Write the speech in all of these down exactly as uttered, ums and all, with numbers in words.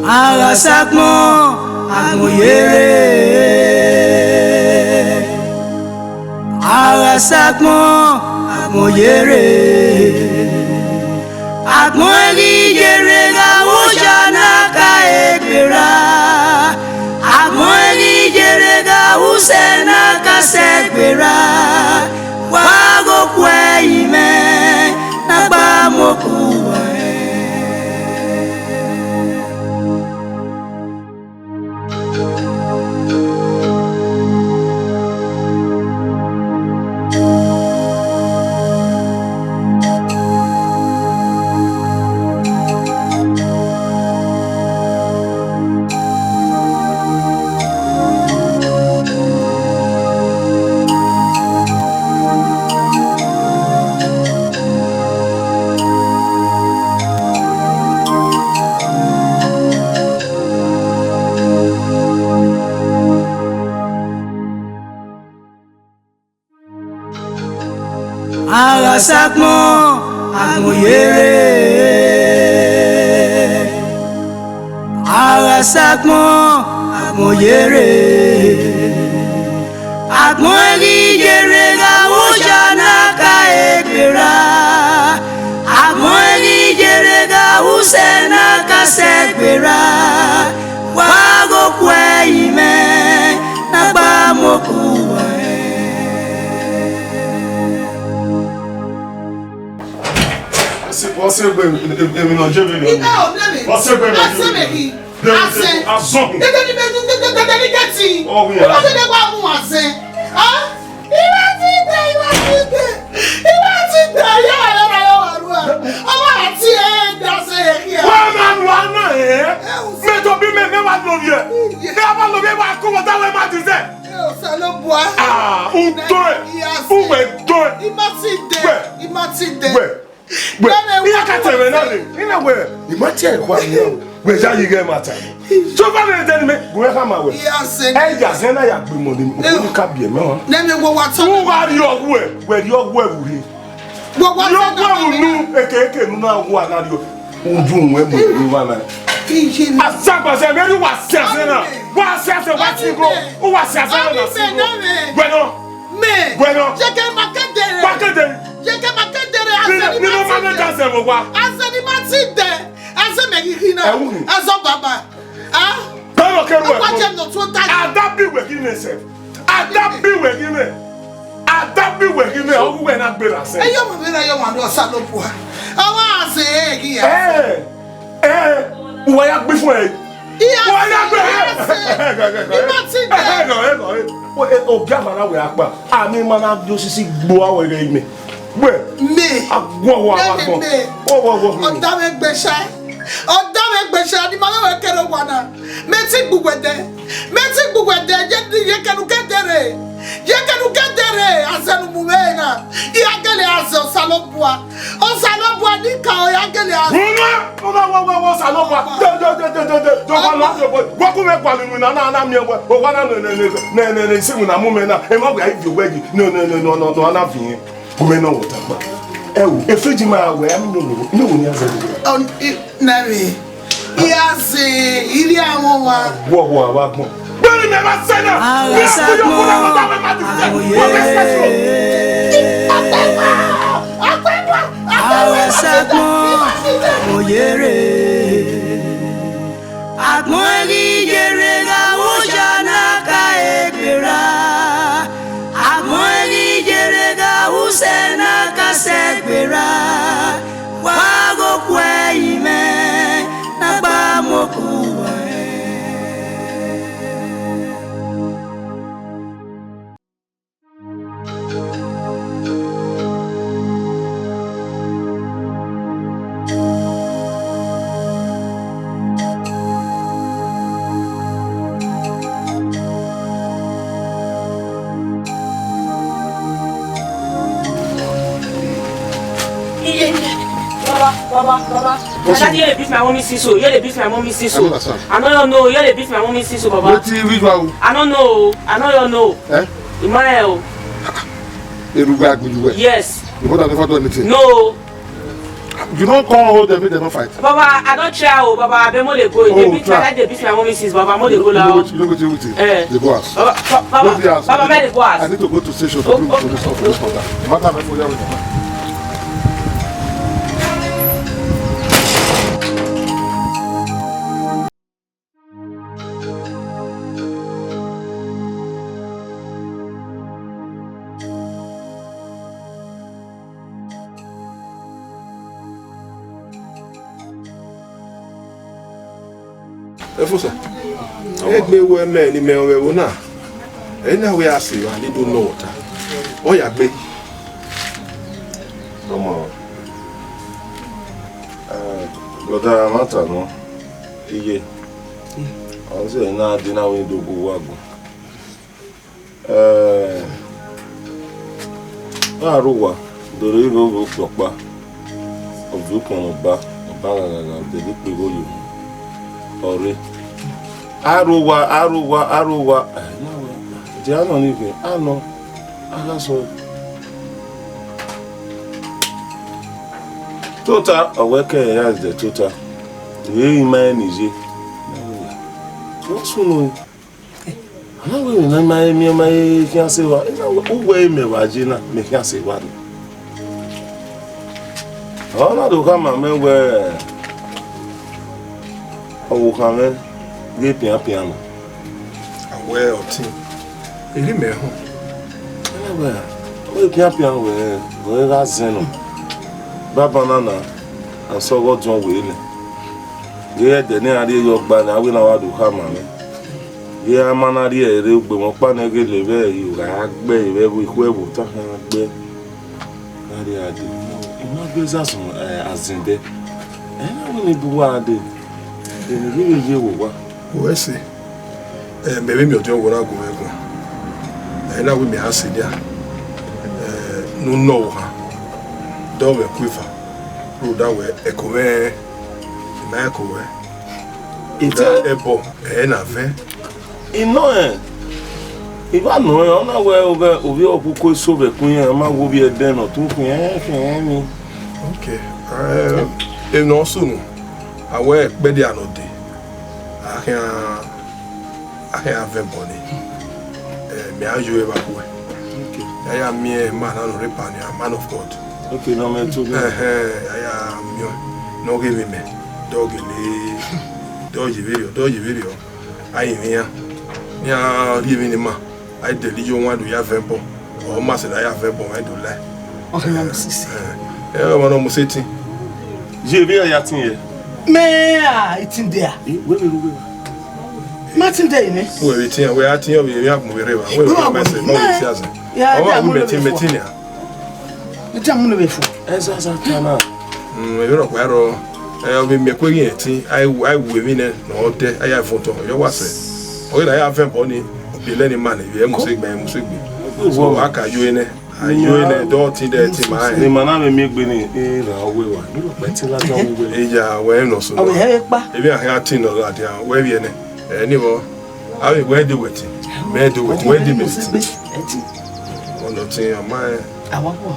A gha sa agbọn, agbọn ye rre. A gha sa agbọn, agbọn ye rre. Agbọn ghi ye rre gha vbe osa na ka egbe ra. Agbọn ghi ye rre gha vbe usẹ na ka sẹ egbe ra. Wa ghe okhuo ẹre imẹ na gba mu okhuo ẹre. A gha sa agbọn, agbọn ye rre. A gha sa agbọn, agbọn ye rre. Agbọn ghi ye rre gha vbe osa na ka egbe ra. Agbọn ghi ye rre gha vbe usẹ na ka sẹ egbe ra. Wa ghe okhuo ẹre imẹ na gba mu okhuo ẹre. Ọsẹ, ọsẹ egbe, emwi ne ọ je vberriọ. Ina o, nene. Ọsẹ egbe ne ọ je vberriọ. Azẹn. Azẹn. Dede ni me, dede, dede ni gẹti. Ọ wi ya. Ọmọ dede wa mu azẹn. Ah? Iwa ti dẹ, iwa ti dẹ. Iwa ti dẹ, ya wa, ya wa, ya wa rua. Ọmọ ati ẹ da azẹn ye hia. Wa na nu ana ẹ. Ẹ o. Me to bi me, me wa lo ye. Iye. Me wa lo ye wa ko wa da we ma ti zẹ. Ẹ Osanobua. Ah, u do ẹ. Yes. U wẹ do ẹ. I ma ti dẹ. Wẹ. I ma ti dẹ. Wẹ. Wẹ. Nene, iran ka tẹmwẹ na le. Ina wẹ. I ma tie ẹre khua ni. Wẹ ya yi ghẹ ma ta. So far ne deni me, gu ẹ khama wẹ. Yes, sir. Ẹ ya zẹ na ya gbe mọ ni, o ni ka biẹ mẹ wa. Nene, wẹ wa ta. U gha rhie ọghuẹ, wẹ rhie ọghuẹ vbe urhi. Wẹ wa ta. Rhie ọghuẹ vbe unu, eke eke ne u na wa na rhie. Udu wẹ mu eva na. Iye. Asagba sẹ, vbe wa sẹ asẹ na. Wa sẹ asẹ, wa ti go. U wa sẹ asẹ na, na ti go. Wẹ nọ. Me. Wẹ nọ. Jẹ kẹ ma kẹ dere. Ma kẹ dere. Jẹ kẹ ma kẹ dere, azẹn ni ma ti dẹ. Ni no ma mẹ da azẹn vbe owa. Azẹn ni ma ti dẹ. Azẹn mẹ ghi ghi na. Ẹ wu hin. Azẹn baba. Ah? Bẹ́ẹ̀ lọ kẹrù ẹ̀. Ọkọ jẹ nọ twenty. Ada bi wẹ ghi nẹ sẹ. Ada bi wẹ ghi nẹ. Ada bi wẹ ghi nẹ. Ọghu wẹ na gbera sẹ. Ẹ yọ mọ mi na yọ mọ àdó Osanobua. Ọwọ azẹn ẹ ghi ya. Ẹ, ẹ, uwa ya gbi fún ẹ. Iya, uwa ya gbi. Ima ti dẹ. Ẹ, ẹ, ẹ, ẹ, ẹ, ogia ma na wẹ akpa. Ami ma na di osisi gbo awẹ rẹ ime. Wẹ. Me. Agwọ wa wa gbọ. Me. Wọ, wọ, wọ. Ọda mwẹ gbẹsa. Ọda mwẹ gbẹsa, ni ma wẹ kẹrẹ owa na. Me ti gbugbẹdẹ. Me ti gbugbẹdẹ, ye, ye kẹnu ke dere. Ye kẹnu ke dere, azẹn ne u mu mwẹ na. I ya gele azẹn Osanobua. Osanobua ni ka o ya gele azẹn. Una, una, wọ, wọ, wọ, Osanobua. De, de, de, de, de, de, wa na, de, wa, wa ku mwẹ gualọ iwinna na, na miẹn wẹ. O wa na ne, ne, ne, isi iwinna mu mẹ na. Emwa wẹ a i viọ wẹ yi. Ne, ne, ne, ne, ne, ne, a na viọ. Gu mwẹ nọ wẹ ọta kpa. Ẹ wo, efriji ma wẹ, a mi nọ wo, nọ wo ni a zẹ wo. Ọ, i, na mi. I ya zẹ, i ri amọ wa. Wọ, wọ, a wa gbọn. Bẹ́ẹ̀ni mẹ ma sẹ na. A gha sa gbọn, agbọn ye rre. A gha sa gbọn, agbọn ye rre. Agbọn ghi ye rre gha vbe osa na ka egbe ra. Agbọn ghi ye rre gha vbe usẹ na ka sẹ egbe ra. Wa ghe okhuo ẹre imẹ na gba mu okhuo ẹre. Baba, baba, baba. Daddy, you dey beat my mommy since so. You dey beat my mommy since so. I no understand. I no know. You dey beat my mommy since so, baba. Wetin you beat my? I no know. I no know. Eh? Emmanuel. Erugbe agbuyuwe. Yes. Your mother never do anything? No. You don't come hold them, make them not fight. Baba, I don't try, oh, Baba, I beg mo dey go. They beat me, they beat my mommy since, Baba, mo dey go now. You know what, you know what you do? Eh. They go house. Baba, Baba, Baba, me dey go house. I need to go to station to bring police officer for that. Matter me for you. Efusa, egbe wẹ mẹ ne imẹ ọmwẹ ẹvbo na, ẹ na wẹ a sẹ evba ne I do nọ ọta, ọ ya gbe. Ọmọ, eh, brother, ẹmwata nọ, iye, ọ zẹ na dee na wẹ do gu uwa agbọn. Eh, a rre owa, do rre igho vbe okpia ọkpa, ọ viọ ukpọn ne ọ ba, ọ ba ghanghanghanghan, ọ dẹghe ikpegho ye. Ọ rre. A rre owa, a rre owa, a rre owa. Eh, na wẹ, dia nọ ni vbe, a nọ, a gha sẹ ọe. Tota, ọ wẹ kẹ ya zẹ tota. Vbe ima ẹre ni ye. Wọ́n sunu. A na wẹ emwi ne ima he miẹn ma he khian sẹ evba, ena wẹ uwẹ ẹre mẹ wa ye na, mẹ khian sẹ evba nẹ. Ọ na do khama mẹ wẹ ọvbokhan mwẹ ghe pianpian nọ. A wẹ ọtẹn, erha mẹ họn. Ena wẹ, ọ ghe pianpian wẹ, wẹ gha zẹn nọ. Banbanna na, a sẹ ọghe ọdiọn wẹ nẹ. Ghe ẹdẹ ne iran rhie yọ gba nẹ, a wẹ na wa do khama mwẹ. Iran ma na rhie ẹre, ugbẹn mwẹ ọkpa nẹ ghele vbe iro gha gbe ẹre vbe ikhuo ẹvbo ta khian gbe. Gha rrie a dee. I ma gbe zazọ, eh, azẹn dẹ. Ẹ na wẹ ne I bu uwa dee. Eni ghi vbe ye vbe owa. Wẹ sẹ, eh, mẹ vbe miẹn ọdiọn wẹ na gu mwẹ guan. Ẹ na wẹ mẹ a sẹ dia. Eh, ne u nọ ohan. Dọ mwẹ ku eva. Rhunmwuda wẹ ẹko mwẹ, I ma ẹko ruẹ. Ẹbọ, ẹ na vẹ. I nọ rẹn, I wa nọ rẹn, ọ na wẹ ovbi ọkhuko eso vbe ẹkun iran, ọ ma wo ovbi ẹdẹn ne ọ tu khiẹn khiẹn ni. Ok, eh, emwi ne ọ sunu, a wẹ ẹkpẹdia ne ọ dee, a khian, a khian vẹ ẹbọ ni. Eh, mẹ a yo evba khuẹ. Ok. Ya ya miẹn ma na nọ rre Pania, man of God. Ok, nọ mẹ to. Ẹhẹn, a ya miẹn, ne ọ ghe vbe mẹ, dọ gele, dọ ye vberriọ, dọ ye vberriọ. A rinmwian, ne iran rhie emwi ne ima, a i dẹlẹ iye owan do ya vẹ ẹbọ, ọ ma sẹ ne a ya vẹ ẹbọ, a i do lae. Ọmọ ne ọ mu sisi. Ẹ, ọmọ ne ọ mu sẹ etin. Ye vbe iran ya tin yẹ? Mẹ a, etin dia. Ẹ, wẹ vbe ru wẹ. Ma tin dia nẹ. Wẹ vbe tin, wẹ a tin, ọ vbe emwi agbọn vbe rre evba. Wẹ vbe ma sẹ, ma vbe ti azẹ. Ọmọ a wu mẹ tin, mẹ tin nia. Mẹ te a mu ne vbe fo. Ẹzaza ta na. Mm, emwi rhọkpa rrọọ, ẹ, ọ vbe miẹn ẹko ghi ẹtin, a i wu, a i wu emwi nẹ ne ọ dẹ, a ya vọn otọ, ọ yọ wa sẹ. Ọ ghi na ya vẹ ẹbọ ni, ọ biẹlẹ ni ma ni, vbe ẹ mu sẹ egbe, ẹ mu sẹ egbe. So, a ka yo nẹ, a yo nẹ, dọ tin dẹ tin ma rẹn. Ne ima na vbe miẹn egbe ni, e ra ọghe wa, ne ọ kpẹ tin ladian vbe uwẹ. Eya, wẹ nọ so. Ọ vbe hẹ vbe kpa. Emwi a khian tin nọ ladian, wẹ vbiẹ nẹ. Ẹ, ni vbọ. Avbe wẹ de wẹ tin, mẹ de wẹ tin, wẹ de mẹ tin. Ọnọ tin, ọ ma rẹn. Awa kọ.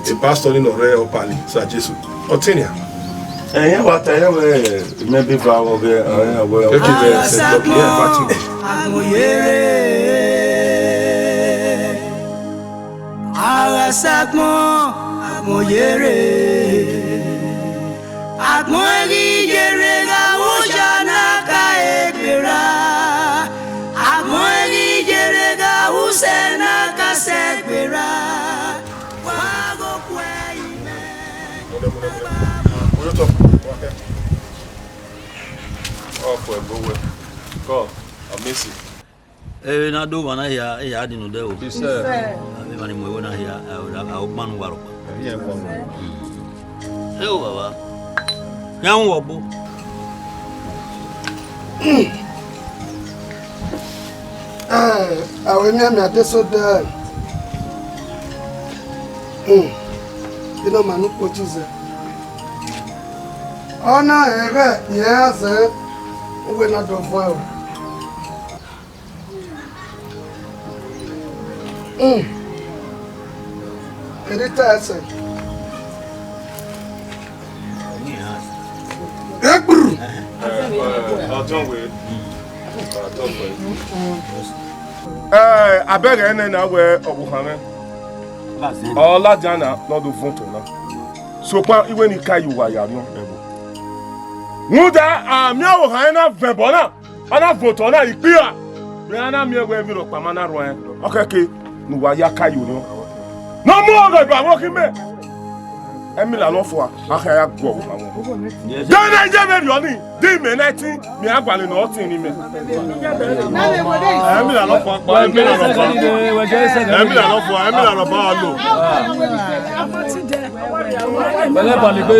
E pastor ni nọ rre Ọpali, Sir Jesu. Ọ tin nia. Ẹyẹn wa ta ẹyẹn wẹ, mẹ be va wọ ghe, ẹyẹn wẹ. Eke vẹ sẹ tọ bi ẹ va tin. Agbọn yere, a gha sa agbọn, agbọn yere. Agbọn ghi yere gha vbe osa na ka egbe ra, agbọn ghi yere gha vbe usẹ na ka sẹ egbe ra. Wa gho kue imẹ. Ọ fọ ẹgo wẹ. Kọ, ọ mesi. Ẹvbo ne a do mwa na hia, iran a dinu odẹ o. Avbe emwa ni mu ẹvbo na hia, a, a, a, ọgbanu wa rhọkpa. Ẹ o baba, khian hu ọbo. Ẹ, avbe emianmian de sẹ odẹ. Hmm. Ina ma nu kpo Jizọs. Ọ na rẹn ighẹ irẹn ra zẹ uwẹ na dọ vuọn ẹro. Hmm. Erha ita ẹsẹ. Egburu. Ẹ, abẹghẹ nẹ na wẹ ọvbokhan mwẹ. Ọ ladian na ne ọ do vuọn otọ na. Sokpan iwẹ ni ka ye uwa ya rhiọn ẹvbo. Rhunmwuda, a miẹn ọvbokhan na vẹ ẹbọ na, ọ na vuọn otọ na ikpia. Vbe a na miẹn wẹ emwi rhọkpa ma na rhuẹn, ọ khẹke ne uwa ya ka ye orhiọn. Ne ọ mu ọghẹ ba vbe okhi mẹ. Emila ne ọ fua, a khẹ ya guọ vbe okhanmwẹ. De na ye vberriọ ni, de imẹ na ẹtin, mẹ a gualọ ne ọ tin ne imẹ. Emila ne ọ fua kpa, emila ne ọ fua. Emila ne ọ fua, emila ne ọ ba lo. Pẹlẹ baligbe.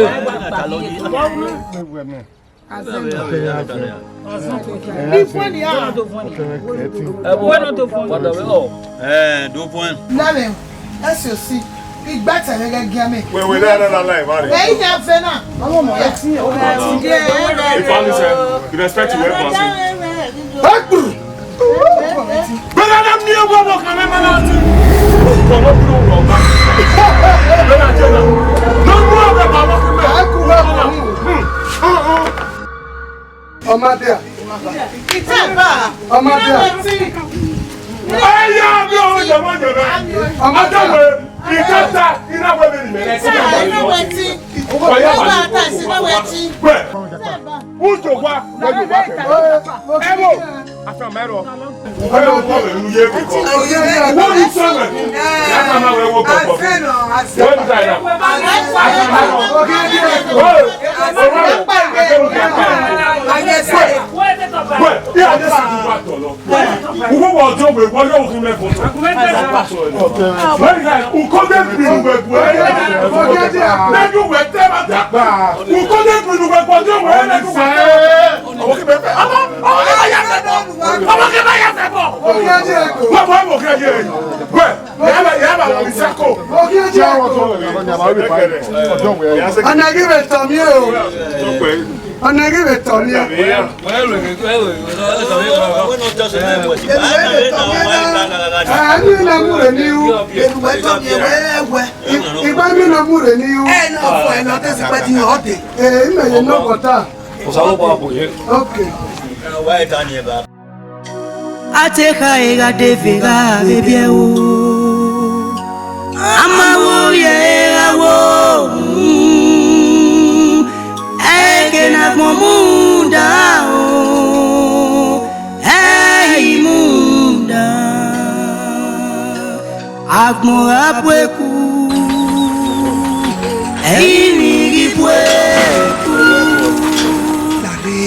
Ẹvbo, padà vbe ọ. Ẹ, do point. Name, S O C, igbẹtẹ vbe ghẹ giẹn mẹ. Wẹ, wẹ, na, na, na, na, na. Ẹ, iya vẹ na. Ọmọ, ọmọ, ẹ ti, ọmọ, ẹ ti. If I listen, you respect you, well, Brazil. Ekpuru. Bẹ́ẹ̀ ni mi ò wọ́n wọ́n kan mẹ́mẹ́ náà ti. Kò ló kúrò wọ̀ ọ́. Bẹ́ẹ̀ ni a jẹ́ náà. Ló mú ọ̀rẹ́ bá wọ́n fún mi. Ẹ kú wá. Hmm, hmm, hmm. Ọmọdé a. Ìtẹ́bà. Ọmọdé a. Ẹ yá mi ò jọ̀wọ́ jọ̀wọ́. Ọmọdé a. Ìjọba iná wẹ̀ mi nìyẹn. Ìtẹ́bà iná wẹ̀ tí. Ọ̀yá bá mi. Ìtẹ́bà iná wẹ̀ tí. Bẹ́ẹ̀. Ìtẹ́bà. Ujo wa, wẹ yo wa kẹ. Ẹ wo, asan mẹ rọ. Wẹ yo bọ wẹ nu ye ko. Wẹ nu sẹ wẹ. Ya ka ma wẹ wo bọ bọ. Wẹ nu da ya. Asan mẹ rọ. Wẹ, wẹ, wẹ, wẹ, ya de si wa tọ lọ. Uwu wọ ọjọ wẹ wọ yọ ohun mẹ bọ. Wẹ ya, ukode bi nu wẹ wẹ. Nẹju wẹ tẹ ma dagba. Ukode bi nu wẹ wọ ọjọ wẹ nẹju wẹ tẹ. Ọmọ kí bẹ fẹ. Ọmọ, ọmọ kí bẹ ya fẹ bọ. Ọmọ kí bẹ ya fẹ bọ. Wọ́n fọ́ ọmọ kí ẹ yẹ. Wẹ́, ìyá bá, ìyá bá wà ní sákò. Ọ̀nà gí bẹ tọ̀ mí o. Ọ̀nà gí bẹ tọ̀ mí o. Ẹ, mi na mu rẹ ni u. Ìgbà mi na mu rẹ ni u. Ẹ, na fọ ẹ na tẹsi pẹ ti hàn ọdẹ. Ẹ, ẹ, ẹ, ẹ, nọ bọta. Osanobua bu ye. Okay. A te kha e gha de ve gha vbe biẹ o. A ma wo rhie gha wo. Eke ne agbọn mu da o. Ẹ i mu da. Agbọn gha bu eku, ẹrinmwi ghi bu eku. Lare,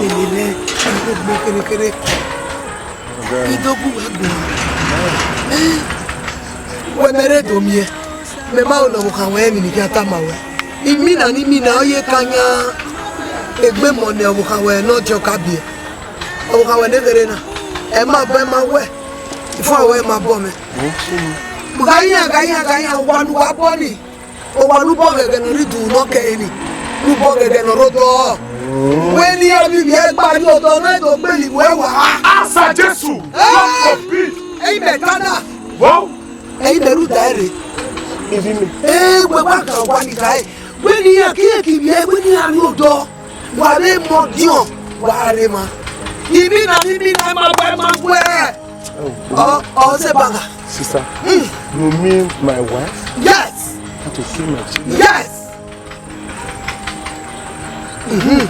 elele, I do gbe kherekhere. I do gu wẹ guan. Wẹ mẹ rre do miẹn, mẹ ma ho ne ọvbokhan ruẹ emwi ne I khian tama ruẹ. Imina ne imina ọ ye ka yan egbe emọ ne ọvbokhan ruẹ ne ọ jẹ ọka biẹ. Ọvbokhan ruẹ ne kherhe na, ẹ ma bọ, ẹ ma wẹ. Ifuanro ruẹ ma bọ mwẹ. Gha yan, gha yan, gha yan, owa ne uwa bọ ni. Owa ne u bọ ghẹghẹ ne ọ rre idunmwu ne ọ kẹre ni. Ne u bọ ghẹghẹ ne ọ rre odọ. Wẹ ne iran vbe ivbi ẹgba rrie odọ ne do gbele iwẹ wa. Asa Jesu, Hey! Lord of peace. Ẹi mẹ ta na. Wow. Ẹi mẹ rhunmwuda ẹre. Ivbi mẹ. Ee, wẹ wa gha owa ni gha ẹe. Wẹ ne iran kire kevbe ẹe, wẹ ne iran rrie odọ. Wa rre emọ diọn, wa rre emwa. Imina, imina, ma wẹ, ma wẹ. Ọ, ọ, Ozebanga. Sister, Mm. you mean my wife? Yes. Want to kill my children? Yes. Mhm.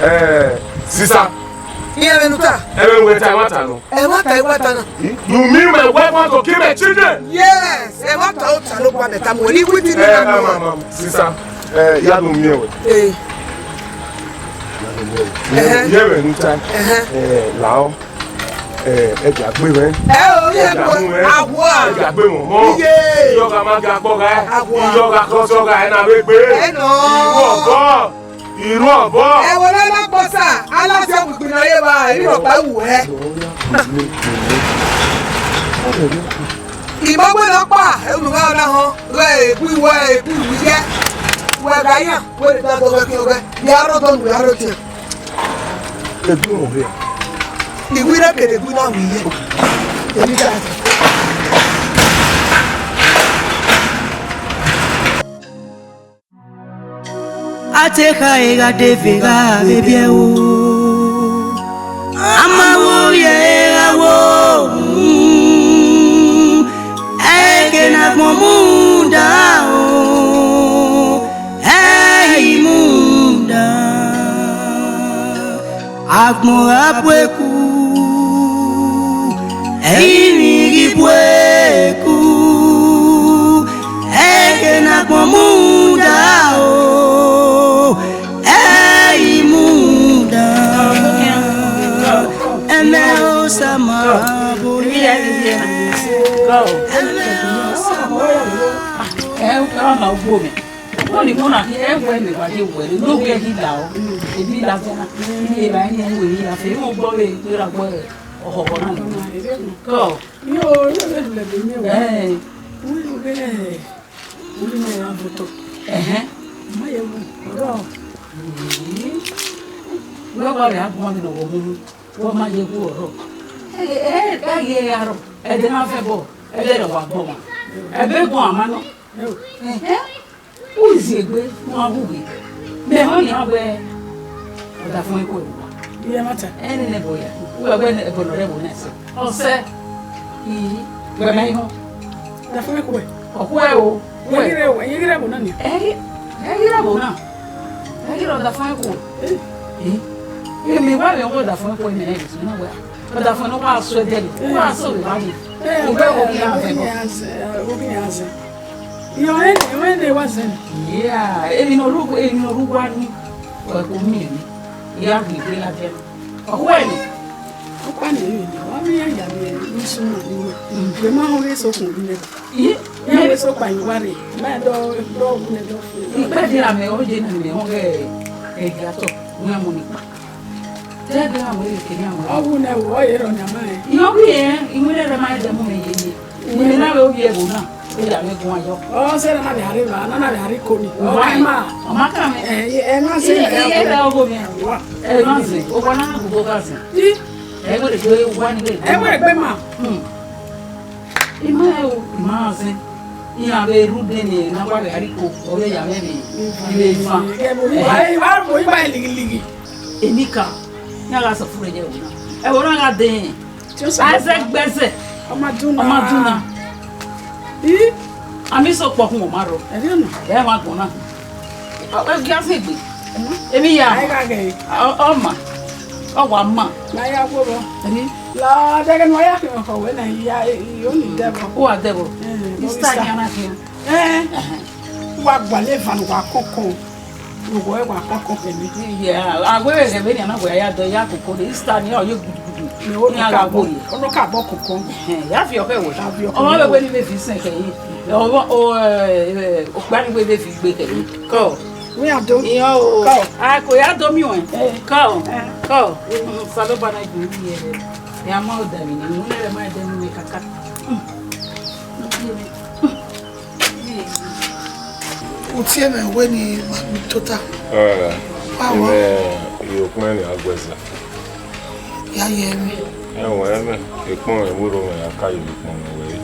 Eh, sister. Iran vbe ne u ta? Ẹ vbe wẹ ta, ẹmwata nọ. Ẹmwata, ẹmwata na. You mean my wife want to kill my children? Yes, ẹmwata Osanobua mẹ tama wẹ, ni witi ni Eh, na ma, ma, ma, sister, eh, ya do miẹn wẹ. Eh. Ẹhẹn. Ye vbe nu ta. Ẹhẹn. Eh, lao. Eh, ẹ dia gbe mwẹ. Ẹ o, ye Ẹ dia gbe, mu mwẹ. Awa. Ẹ dia gbe mwẹ, mọ. Iye. Iyọ gha ma ga gbọ gha. Awa. Iyọ gha kọ sọ gha, ẹ na vbe gbe. Ẹ nọ. Iru ọbọ. Iru ọbọ. Ẹ wo na na kpọ sa, a na sẹ gbigbi na ye vba, ẹ i rhọkpa wu hẹ. Imọgbọ ne ọkpa, ẹ unu gha na họn, ghẹ egbe iwẹ, egbe iwu yẹ. Wẹ gha yan, wẹ da do wẹ ke ọghẹ, ya rọ dọ nu, ya rọ tiẹ. Egbe unu rre. Iwu rẹ kere egbe na wi ye. Eni da. A te kha e gha dee vbe gha vbe biẹ o. A ma wo ye gha wo, mm, ẹghẹ ne agbọn muda o, ẹ i muda. Agbọn gha bu eku, ẹ i vbe ghi bu eku, ẹghẹ ne agbọn muda o, ẹ i muda. Ẹmwẹ Osa ma bo ye. Ẹmwẹ Osa ma bo ye. Ẹ, ọ ma ugbo mẹ. Wọ́n ní mọ́nà kí ẹ wọ ẹ̀mí wá dé wẹ̀rẹ̀ lórí ẹ̀yìn là ọ́. Èmi là fẹ́, ní ìlà ẹ̀yìn ẹ̀yìn wẹ̀rẹ̀ ìlà fẹ́, ìwọ̀n gbọ́ rẹ̀ ìgbéra gbọ́ rẹ̀ ọ̀họ̀họ̀ náà. Kọ́. Yo, yo, yo, yo, yo, yo. Ẹ̀. Wọ́n ní wọ́n gẹ́lẹ́, wọ́n ní wọ́n yà bọ̀ tọ̀. Ẹ̀hẹ́n. Má yẹ wọ́n, ọ̀rọ̀. Wọ́n wà rẹ̀ á gbọ́n mi lọ́wọ́ mú. Wọ́n má yẹ wọ́n ọ̀rọ̀. Ẹ, ẹ, ẹ, ká yẹ arọ. Ẹ dẹ́ náà fẹ́ bọ̀. Ẹ dẹ́ rẹ̀ wà gbọ́n wa. Ẹ bẹ́ gbọ́n àmá náà. Ẹ̀hẹ́n. Uzi egbe, wọn hu ghe. Mẹ họn ni a wẹ, ọdafọn ẹko ẹwa. Iye mata. Ẹni nẹ bọ ya. Wẹ wẹ ẹbọ nọ rẹ ẹbọ na ẹsẹ. Ọsẹ. Ii. Wẹ mẹ họn. Ọdafọn ẹko ẹ. Ọkhu ẹ o. Wẹ. Yegire o, yegire ẹbọ na ni. Ẹghi, ẹghi rẹ ẹbọ na. Ẹghi rẹ ọdafọn ẹko. Ii. Emi wa vbe wẹ ọdafọn ẹko ẹmẹ na ẹsẹ na wẹ. Ọdafọn ne ọ wa sọ ẹdẹ ni, ọ wa sọ vbe evba ni. Ẹ, ugbe wo ghi ra vẹ bọ. Wo ghi ra zẹ. Iyọ, ẹ, ẹ, ẹ, wa zẹ ni. Yeah, emwi ne ọ ru, emwi ne ọ ru wa ni, ọ ko miẹn ni. Ya gbe egbe ladian. Ọ wẹ ni. Ọkpa ni, emwi ne wa mi ya ya ni, ni sunu ni wẹ. Wẹ ma họn ghe sokun ni nẹ. Ii, ya wẹ so kpa yi wa re. Ma dọ, dọ wu nẹ dọ. Ikpẹdẹ amẹ, ọ je ni mẹ họn ghe ẹgiatọ, wẹ mu ni kpa. Dẹdẹ a wẹ kere a wẹ. Ọ wu nẹ, ọ ye rọ nya ma rẹn. Iyọ ghi rẹn, iwinna rẹ ma dẹ mu mẹ yeye. Iwinna vbe ovbi ẹvbo na, e ya mwẹ guan yọ. Ọ sẹ na na vbe hare va, na na vbe hare ko ni. Ọ wa ma. Ọ ma ka mẹ. Ẹ, ẹ, ẹ, na sẹ. Ẹ, ẹ, ẹ, ẹ, ọgho mẹ. Wa. Ẹ, na sẹ. O wa na gugu gha sẹ. Ti. Ẹ wẹ gbe wa ni gbe. Ẹ wẹ gbe ma. Hmm. I ma rẹn o, I ma rẹn ọzẹn. Iran vbe rre ude ni, na wa vbe ariko, ọ vbe ya mwẹ vbe, vbe eva. Ẹ, vbe oyi ba, vbe oyi ba ligiligi. Enika, iran gha sẹ fure ye ẹvbo na. Ẹvbo na gha dẹ rẹn. Aizẹ gbẹzẹ. Ọ ma dun na. Ọ ma dun na. Ii. A miẹn sokpan ọkhọ ma rrọọ. Ẹ rhie ọna. Ẹ ma gbọn na. Ọ, ọ gia sẹ egbe. Emwi ya. Aigha ghẹ. Ọ, ọ ma. Ọ wa ma. Na ya khuo vbọ. Ẹni? La, dẹghẹ ne uwa ya khian khọ wẹ na, I ya, I, I only dẹbọ. U wa dẹbọ. Eh, Easter Easter. Khian na khian. Eh. Ẹhẹn. Wa gualọ eva ne uwa kọkọ. Uwẹ wa kọkọ kẹ mẹ. Yeah, a wẹ vbe ẹghẹ vbenian na wẹ ya dọ ya koko de, Easter ni ọ ye gudugudu. Ni ọ iran ka gha bọ, wẹ. Ọ nọ ka bọ koko. Ẹhẹn, ya viọ khẹ wẹ. Ka viọ khẹ wẹ. Ọmọ vbe wẹ ni vbe fi sẹn kẹ yi. Ọmọ, o, eh, eh, okpia ni wẹ vbe fi gbe kẹ yi. Kọ. Wẹ ya do. Iyan o. Kọ. A ko ya do mi wẹn. Eh. Kọ. Eh. Kọ. Mm, Osanobua na gbe yi ẹre. Ya ma odẹ mi ni, mu ne ma dẹ mi kaka. Mm. Utie mwẹ wẹ ne ima gbe tota. Eh, wa wọ. Imẹ, irokpẹn ni a guẹza. Ya ye ẹmwẹ. Ẹwẹn, ẹmwẹ, ekpọnmwẹ vbe ro mwẹ, a ka ye ekpọnmwẹ wẹ.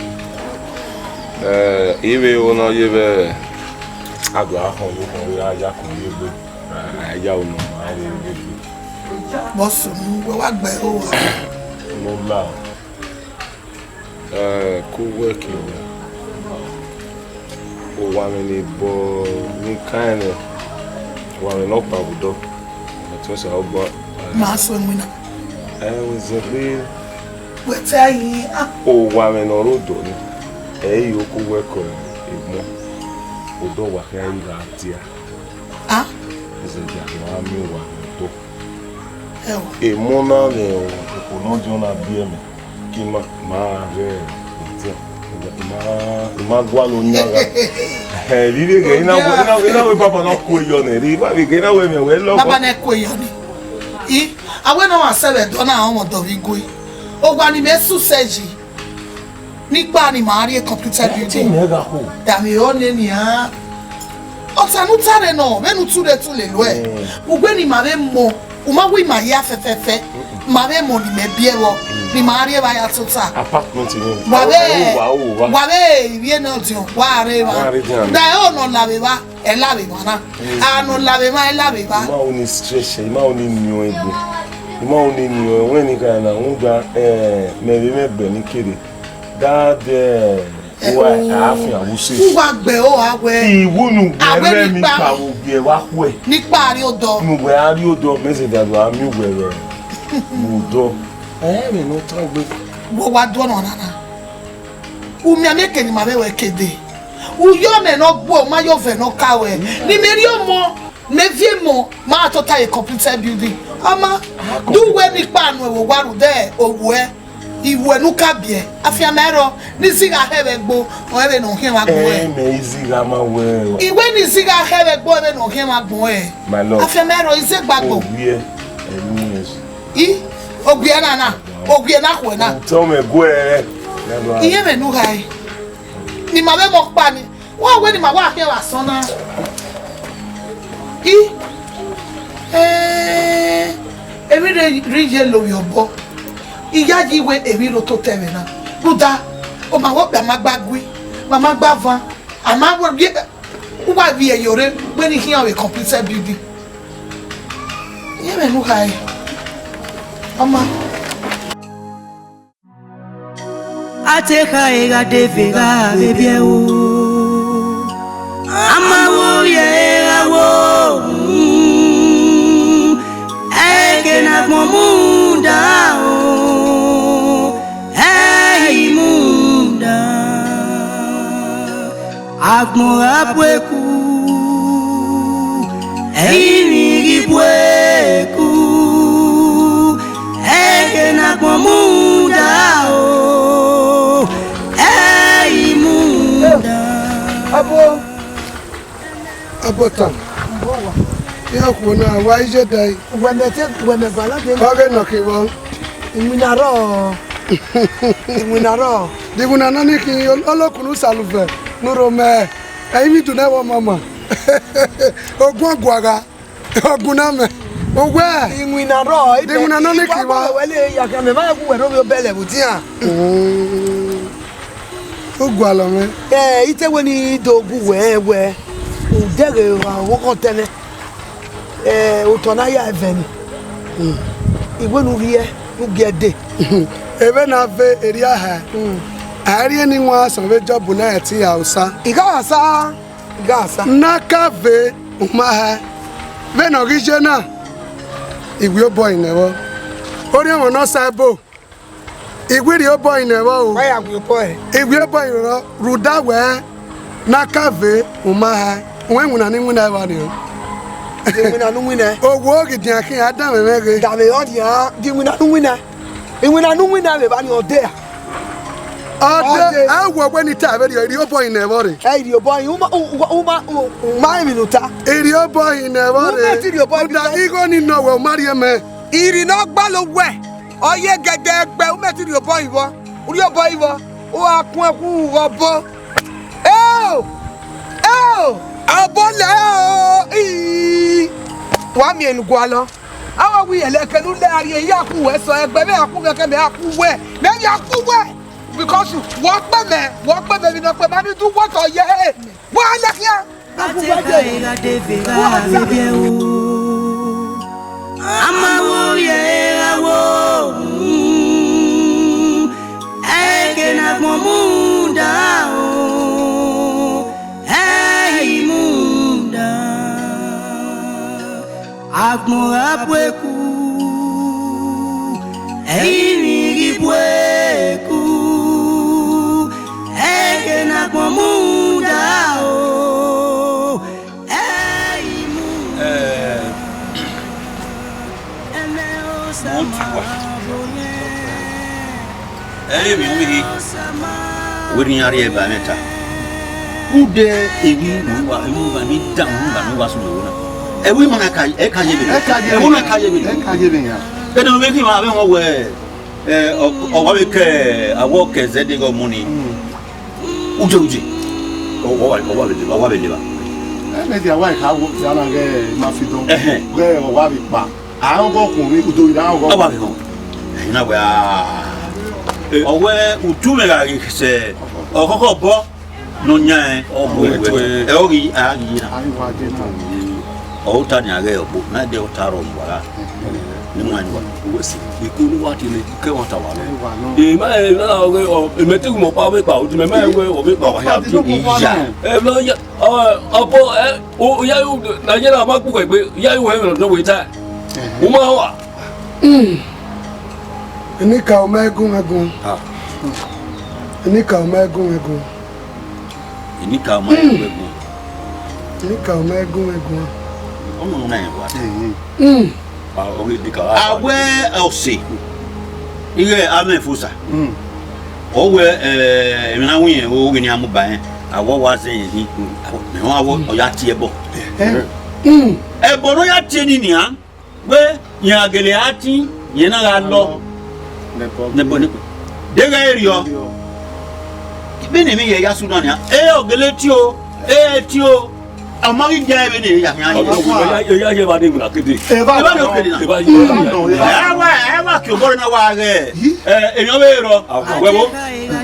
Eh, ivbe ro nọ ye vbe, a do a họn ye khọn vbe a ya kọn ye egbe. A ya unu ma re egbe. Bọsunu, wẹ wa gbe ẹro wa. No la. Eh, ko wẹ ke wẹ. Owa mwẹ ni bọ ni kan nẹ. Owa mwẹ ne ọ kpa vbe odọ. Ọtẹn Osanobua. Ma sẹ iwinna. Eh, wẹ zẹ gbe. Wẹ te a yi, ah. Owa mwẹ ne ọ rre odọ ni. Ẹ i oko wẹ kọ egbọn. Odọ wa khian i gha dia. Ah. Zẹ dia ma miẹn owa mwẹ odọ. Ẹ o. Emọ na mwẹ okhuo ne ọ diọn na biẹ mẹ. Ke ima ma ghe ọtiẹn, ima, ima gualọ oyan gha. Ẹ, vbe ivbi eghẹ, I na wẹ, I na, I na wẹ baba na ku eyọ nẹ, rhie, baba eghẹ, I na wẹ mẹ wẹ lọ. Baba na ku eyọ nẹ. I, a wẹ ne ọ wa sẹ vbe ẹdọ na, ọmọ dọ vbe igue. Owa ni mẹ su sẹ yi. Ni kpa ni ma rrie completed building. Ẹ, ti mẹ gha kho. Da mi o ne ni a. Ọta ne u ta rre nọ, vbene u tu rre tu lele uẹ. Mm. Ugbẹn ne ima vbe mọ, u ma wẹ ima hia fẹfẹfẹ. Mm-mm. Ma vbe emọ ne imẹ biẹ vbọ, ne ima rrie evba ya tota. Apartment ni. Wa vbe, wa vbe ivbi ne ọdiọn, wa rre evba. Wa rre dian. Da ẹre ọna ọ la vbe evba, ẹ la vbe evba na. A nọ la vbe evba, ẹ la vbe evba. Ima uni stretch, ima uni niọn egbe. Ima uni niọn ẹwẹn ni kha na, rhunmwuda, eh, mẹ vbe mwẹ ẹgbẹ ni kere. Dad, eh, uwa, a fian vbe use. Uwa gbe o, a wẹ. Iwu ne uwẹ rẹ ni kpa vbe ogie wa khuẹ. Ni kpa rrie odọ. Ne uwẹ a rrie odọ, mẹ zẹdẹ do a miẹn uwẹ vbe odọ. Ẹ, ẹmwẹ ne ọ tan gbe. Wẹ wa do ọna na. U miẹn mẹ ke ne ima vbe wẹ ke dee. U yọ mẹ ne ọ gbuẹ, u ma yọ vẹ ne ọ ka ruẹ. Ne imẹ rhie ọmọ, mẹ viọ emọ, ma tota ye completed building. Ọ ma, do uwẹ ni kpa nuẹn vbe owa rhunmwuda owẹ, iwẹ ne u ka biẹ. Afianma ẹrọ, ne izigha hẹ vbe ẹgbo, ọ vbe ne ọ khian vbe agbọn ẹre. Ẹ, mẹ izigha ma wẹ. Iwẹ ne izigha hẹ vbe ẹgbo, ọ vbe ne ọ khian vbe agbọn ẹre. My love. Afianma ẹrọ, izegba gbo. Owiẹ, ẹ, lu mwẹ. I, owiẹ na na, owiẹ na khuẹ na. Tọ mẹ guẹ. Iye mẹ nu ghae. Ne ima vbe mọ ọkpa ni. Wa wẹ ne ima wa khian vbe asọn na. I, eh, emwi rre rri ye lovbiẹ obọ. I ya yi wẹ emwi rre ototọ ẹmwẹ na. Rhunmwuda, ọ ma wẹ okpia ma gba gui, ma ma gba van. A ma wẹ, uwa vbiẹ ye ore, wẹ ne I khian vbe completed building. Iye mẹ nu ghae. Ọ ma. A te kha e gha de ve gha vbe biẹ o. A ma wo rhie e gha wo. Mm, ẹke ne agbọn muda o. Ẹ i muda. Agbọn gha bu eku, ẹ i mwẹ ghi bu eku, ẹke ne agbọn muda o, ẹ i muda. Abo, abo tan. Iran khuo na, wa iye dai. Wẹ mẹ te, wẹ mẹ gualọ dee. Ọghe nọ khin vbọ? Iwinna rrọọ. Iwinna rrọọ. De iwinna nọ ni khin, olokun ne Osanobua ne u rho mẹ, ẹ i mwẹ idu ne ẹvbo ọmọmọ. Ogun ọguagha, ọguna mẹ. Owẹ. Iwinna rrọọ. De iwinna nọ ni khin vbọ? Wẹ le ya khian, mẹ ma gu wẹ rhovbiẹ obẹlẹ vbe otian. Mm. U gualọ mwẹ. Ẹ, I te wẹ ne I do gu wẹ, wẹ, u dẹghe ọvbokhan otọ nẹ. Eh, otọ na ya ẹvẹn ni. Mm. I wẹ ne u rhie, ne u gie ẹde. Evbene a ve erriọ ha. Mm. A i rhie ne iwan asọn vbe Jọb na ẹtin ya osa. I gha sa, I gha sa. Ne a ka ve uma hẹ. Vbene ọ ghi ye na, I wi obọ hin nẹ vbọ. Orhiọnmwẹ ne ọ sa ẹbo. I wi rhie obọ hin nẹ vbọ o. Wa ya wi obọ ẹre. I wi obọ hin rọ, rhunmwuda wẹ ne a ka ve uma hẹ. Wẹ iwinna ne I winna evba ni o. De iwinna ne u winna? Owo ghi dian khian, a danmwẹ mwẹ ghe. Danmwẹ ọ dian, de iwinna ne u winna? Iwinna ne u winna vbe evba ni ọ de a? Ọ de, a wẹ wẹ ne I ta vberriọ, I rhie obọ hin nẹ vbọ rre. Ẹ, I rhie obọ hin, u ma, u, u, u ma, u, u ma rẹn emwi ne u ta. I rhie obọ hin nẹ vbọ rre. U ma ti rhie obọ hin. Rhunmwuda igho ni nọ wẹ, u ma rhie mẹ. Irhi ne ọ gba lo wẹ, ọ ye gẹdẹ gbe, u ma ti rhie obọ hin vbọ. U rhie obọ hin vbọ, u gha kun ẹkhu vbe obọ. Eo! Eo! Obọ lẹ o! Ii! Wa miẹn ne u gualọ. A wa wi ẹlẹ kẹ ne u lẹ a rhie, I ya khu wẹ sẹ, ẹgbẹ mwẹ a khu mwẹ, kẹ mẹ a khu wẹ. Mẹ ya khu wẹ. Because wọ kpẹ mẹ, wọ kpẹ mẹ, emwi ne ọ kpẹ ma ni du wọtọ ye. Wa lẹ khian. A te kha e gha de ve gha vbe biẹ o. A ma wo rhie e gha wo. Mm, ẹke ne agbọn muda o. Ẹ i muda. Agbọn gha bu eku, ẹ i mwẹ ghi bu eku, ẹke ne agbọn muda o, ẹ i muda. Eh, ẹmwẹ Osanobua. Ẹ i re emwi uwinna, wẹ ne iran rhie ba mwẹ ta. Rhunmwuda emwi ne uwa, emwi uwa ni dan, emwi uwa ne uwa sunu ẹvbo na. Ẹvbo ima na ka, ẹ ka ye vbe. Ẹ ka ye vbe. Ẹvbo na ka ye vbe. Ẹ ka ye vbe ya. Ẹdẹ ne ọ vbe khin, ma vbe họn wẹ, ẹ, ọ, ọ wa vbe ke, awọ ke zẹ deghẹ ọmọ ni. Mm. Uje, uje. Ọ, ọ wa, ọ wa vbe leva, ọ wa vbe leva. Ẹ mẹ dia wa ka wo, ya na ghẹ ma fi dọn. Ẹhẹn. Ghẹ ọ wa vbe kpa. A rọgọ ọkhuọnmwi, udo ira rọgọ. Ọ wa vbe họn. Na wẹ a, ọ wẹ utu mwẹ gha ghi sẹ ọkhọkhọ obọ ne ọ yan ẹn, ọ bu ẹre, ẹ, ọ ghi a ghi na. Ọ ta nia ghẹ ọgbo, na de ọ ta rọ mu wa gha. Ne mu ẹn wa. Wẹ si, ikun ne wa tie ne ke wa ta wa nọ. E ma, e na ghe, ọ, e mẹ te gu mẹ ọkpa vbe kpa, o ti mẹ ma wẹ ọ vbe kpa wa ya tu. Iya. Ẹ, lọ ya, ọ, ọbọ, ẹ, o, ya yo, na yẹ na ma gbu egbe, ya yo hẹ nọ dọ we ta. U ma wa. Enikaro ma gun ẹgun. Ah. Enikaro ma gun ẹgun. Enikaro ma gun ẹgun. Enikaro ma gun ẹgun. Ọmọ na ẹ wa. Mm. Ah, ọ ghi di ka. A wẹ ọse. Ighẹ amẹ fosa. Mm. Ọ wẹ, eh, emwi na wẹ irẹn, ọ ghi ne a mu ba ẹn. A wẹ ọ wa zẹ ẹn hin. Mẹ wan wẹ ọ ya tie ẹbọ. Eh. Mm. Ẹbọ ne ọ ya tie ni nian. Wẹ, iran gele a tin, iran na gha lọ. Nẹbọ, nẹbọ. Deghẹ erriọ. Vbene emwi ye ya sunu nian, e ọ gele tio, e tio. A ma ghi dia vbene ya khian. Ọ, ọ, ọ, ya, ya, ya, evba ni wuna kede. Evba ni okede na. Evba ni okede na. Ẹ wa, ẹ wa ke obọ na wa ghẹ. Ẹ, emwi ọvbehe rrọọ. Wẹ vbo?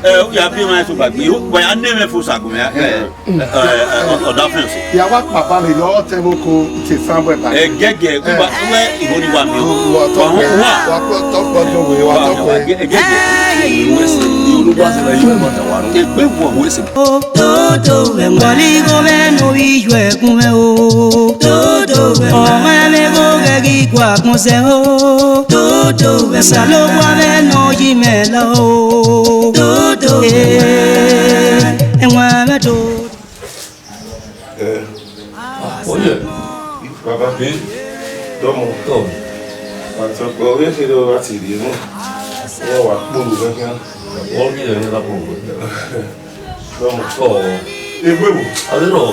Ẹ, u ya biẹ emwa eso gba gbe, wa ya ne mwẹ fo sagun mẹ. Ẹ, ẹ, ẹ, ọ, ọ da fẹn so. Ya wa kpaba vbe yọ ọtẹn vbe oko te Samuel ba. Ẹ, gẹgẹ, u wa, wẹ, ihwo ni wa miẹn. Wa tọ, wa, wa tọ, tọ gbọdọ wẹ, wa tọ gbọdọ. Ẹ, gẹgẹ, wẹ sẹ, i unu gba sẹ, i unu gba sẹ, wa ru. Egbe wọ, wẹ sẹ. Dodo wẹ, wọli gho vbe ne ovbi iyuẹ gun mwẹ o. Dodo wẹ, ọmọ mwẹ vbe gho ghẹ ghi gua gbọn sẹ o. Dodo wẹ, Osanobua mwẹ ne ọ yi mẹ la o. Dodo wẹ, ẹwaẹn mwẹ do. Eh. Oye. Baba. Eh? Dọmọ. Tọ. Wa tọ kpẹ, ọ vbe kherhe ọ gha tie rhie nẹ. Ọ wa kpolo vbe khian. Ọ ghi rẹ ne ọ da kpolo vbe. Dọmọ. Tọ. Egbe wo? A ghi rọ.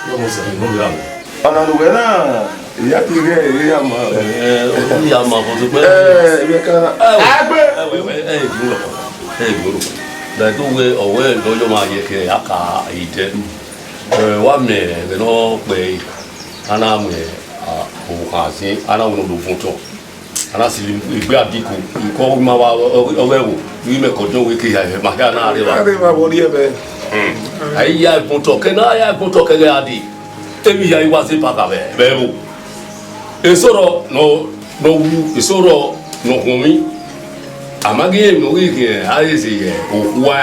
Dọmọ sẹ. Inu ya. Ọna ne uwẹ na, I ya kiri ẹre, I ya ma. Eh, I ya ma, but, eh, I ka na. Eh, agbe. Eh, eh, eh, eh, igboro. Eh, igboro. Da do we, ọ wẹ, ọ yọ ma ye ke, a ka ide. Eh, wa mẹ, ẹghẹ ne ọ kpẹe, a na mu, ah, okhan sin, a na wẹ ne ọ do vọn otọ. A na si egbe adiko, ikọ ma wa, ọ, ọ, ọ ghẹ wo, I mẹ kọjọ wẹ ke ya, ma hia na rre wa. A rre wa, vbọ rrie ẹmwẹ? Hmm. A i ya vọn otọ, ke na ya vọn otọ, ke ghẹ a di. Emwi hia i wa zẹ paka vbe, vbe ẹvbo. Eso rọ nọ, nọ wu, eso rọ nọ khuọnmwi. A ma ghi rẹn emwi ne ọ ghi khian, a ghi zẹ ye okhua.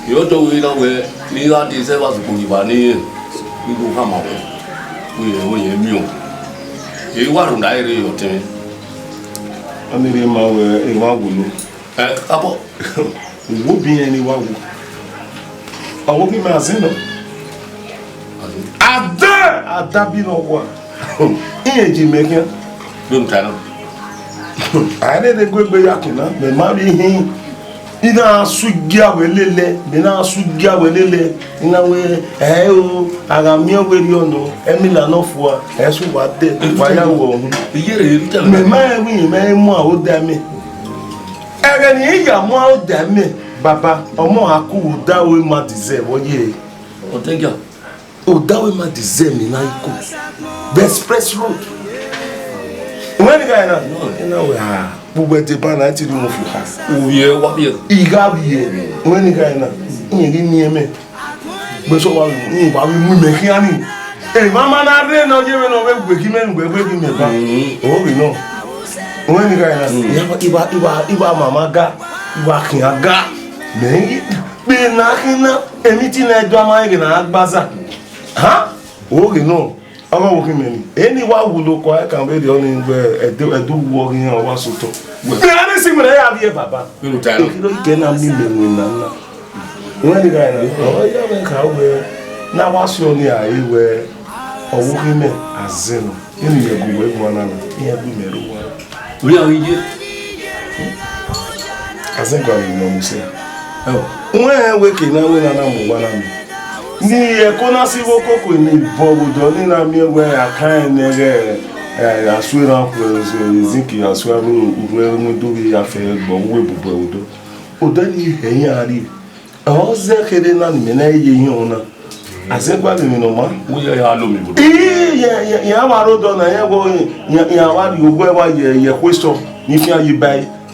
I ọdọ wẹ na wẹ, ne I gha de zẹ vbe azugbo ni wa ne I do khama wẹ, wẹ irẹn wẹ irẹn miẹn. I wa rhunmwuda ẹre ye ọtẹn. Ọni rhie ma wẹ, emwa wulu. Ẹ, abọ. Uwu obi irẹn ni wa wu. Ọ wo ghi mẹ azin nọ. Ada, ada bi nọ wa. Irẹn je mẹ khian. Vbene u ta na. A i rherhe gu egbe ya kin na, mẹ ma vbe hin. I na su igia wẹ lele, mẹ na su igia wẹ lele. I na wẹ, ẹ o, a gha miẹn wẹ erriọ nọ, ẹmila nọ fua, ẹ su wa dẹ, wa ya wẹ ọhun. Iye rẹ, mẹ ma rẹn wẹ, mẹ i mu aro da mẹ. Ẹghẹ ne I ya mu aro da mẹ, baba, ọmọ a ku vbe odaro ima deserve, ọ ye. Ọtẹngia. Odaro ima deserve mẹ na iko. The express road. Wẹ ni gha na? Ina wẹ ha. Gbogbo ẹdẹ ba na, ẹ ti rhie mu fu ha. Ovbiẹ, wa biẹ. I gha biẹ. Wẹ ni gha na? Iye ghi miẹn mẹ. Gbẹsọ wa, rhunmwuda vbe mu imẹ khian ni. Emwa ma na rre ne ọ ye vbene ọ vbe weghi mẹ, wẹ weghi mẹ ba. Mm. Ọ vbe nọ. Wẹ ni gha na? Mm. Iwa, iwa, iwa, iwa mama ga, iwa khian ga. Mẹ i kpe na khin na, emiti na ẹdọ ama ẹghẹ na gbaza. Ha? Ọ vbe nọ. Ọghe ọvbokhan mẹ ni, eni wa wulo kua ẹkan vberriọ ni wẹ ẹdẹ, ẹdẹ uwu ọghe iran wa sẹ otọ. Mẹ gha rre esi wẹ ne a ya vbiẹ baba. Vbene u ta na. Ekirọ ikẹ na miẹn imẹ winna na. Wẹ ni gha na, ọ ya mwẹ ka wẹ, ne a wa si ọni a re wẹ, ọvbokhan mẹ, a zẹ nọ. Eni yẹ gu wẹ guan na na, iran gu mẹ rre owa. Vbe iran ghi ye? Azẹn gualọ emwi ne ọ mu sẹ. Ẹo. Wẹ rẹn wẹ ke na wẹ na na mu owa na miẹn. Ne ẹko na si vbe okoko ni bọ vbe odọ ni na miẹn wẹ a kan rẹn nẹ ghẹ, eh, a su erhan khuẹ, zinki a su aro, urhuẹ mu do vbe ya fẹ gbọ, uwu ebubẹ odọ. Odẹ ni hẹ iran rrie. Ọ zẹ kherhe na ni mẹ na ye ihiọn na. Azẹn gualọ emwi ne ọ ma. Wẹ ya lo mi vbe odọ. Ii, iran, iran, iran wa rre odọ na, iran wẹ, iran, iran wa rhie owa wa ye, ye question, ni fian ye ba ẹre.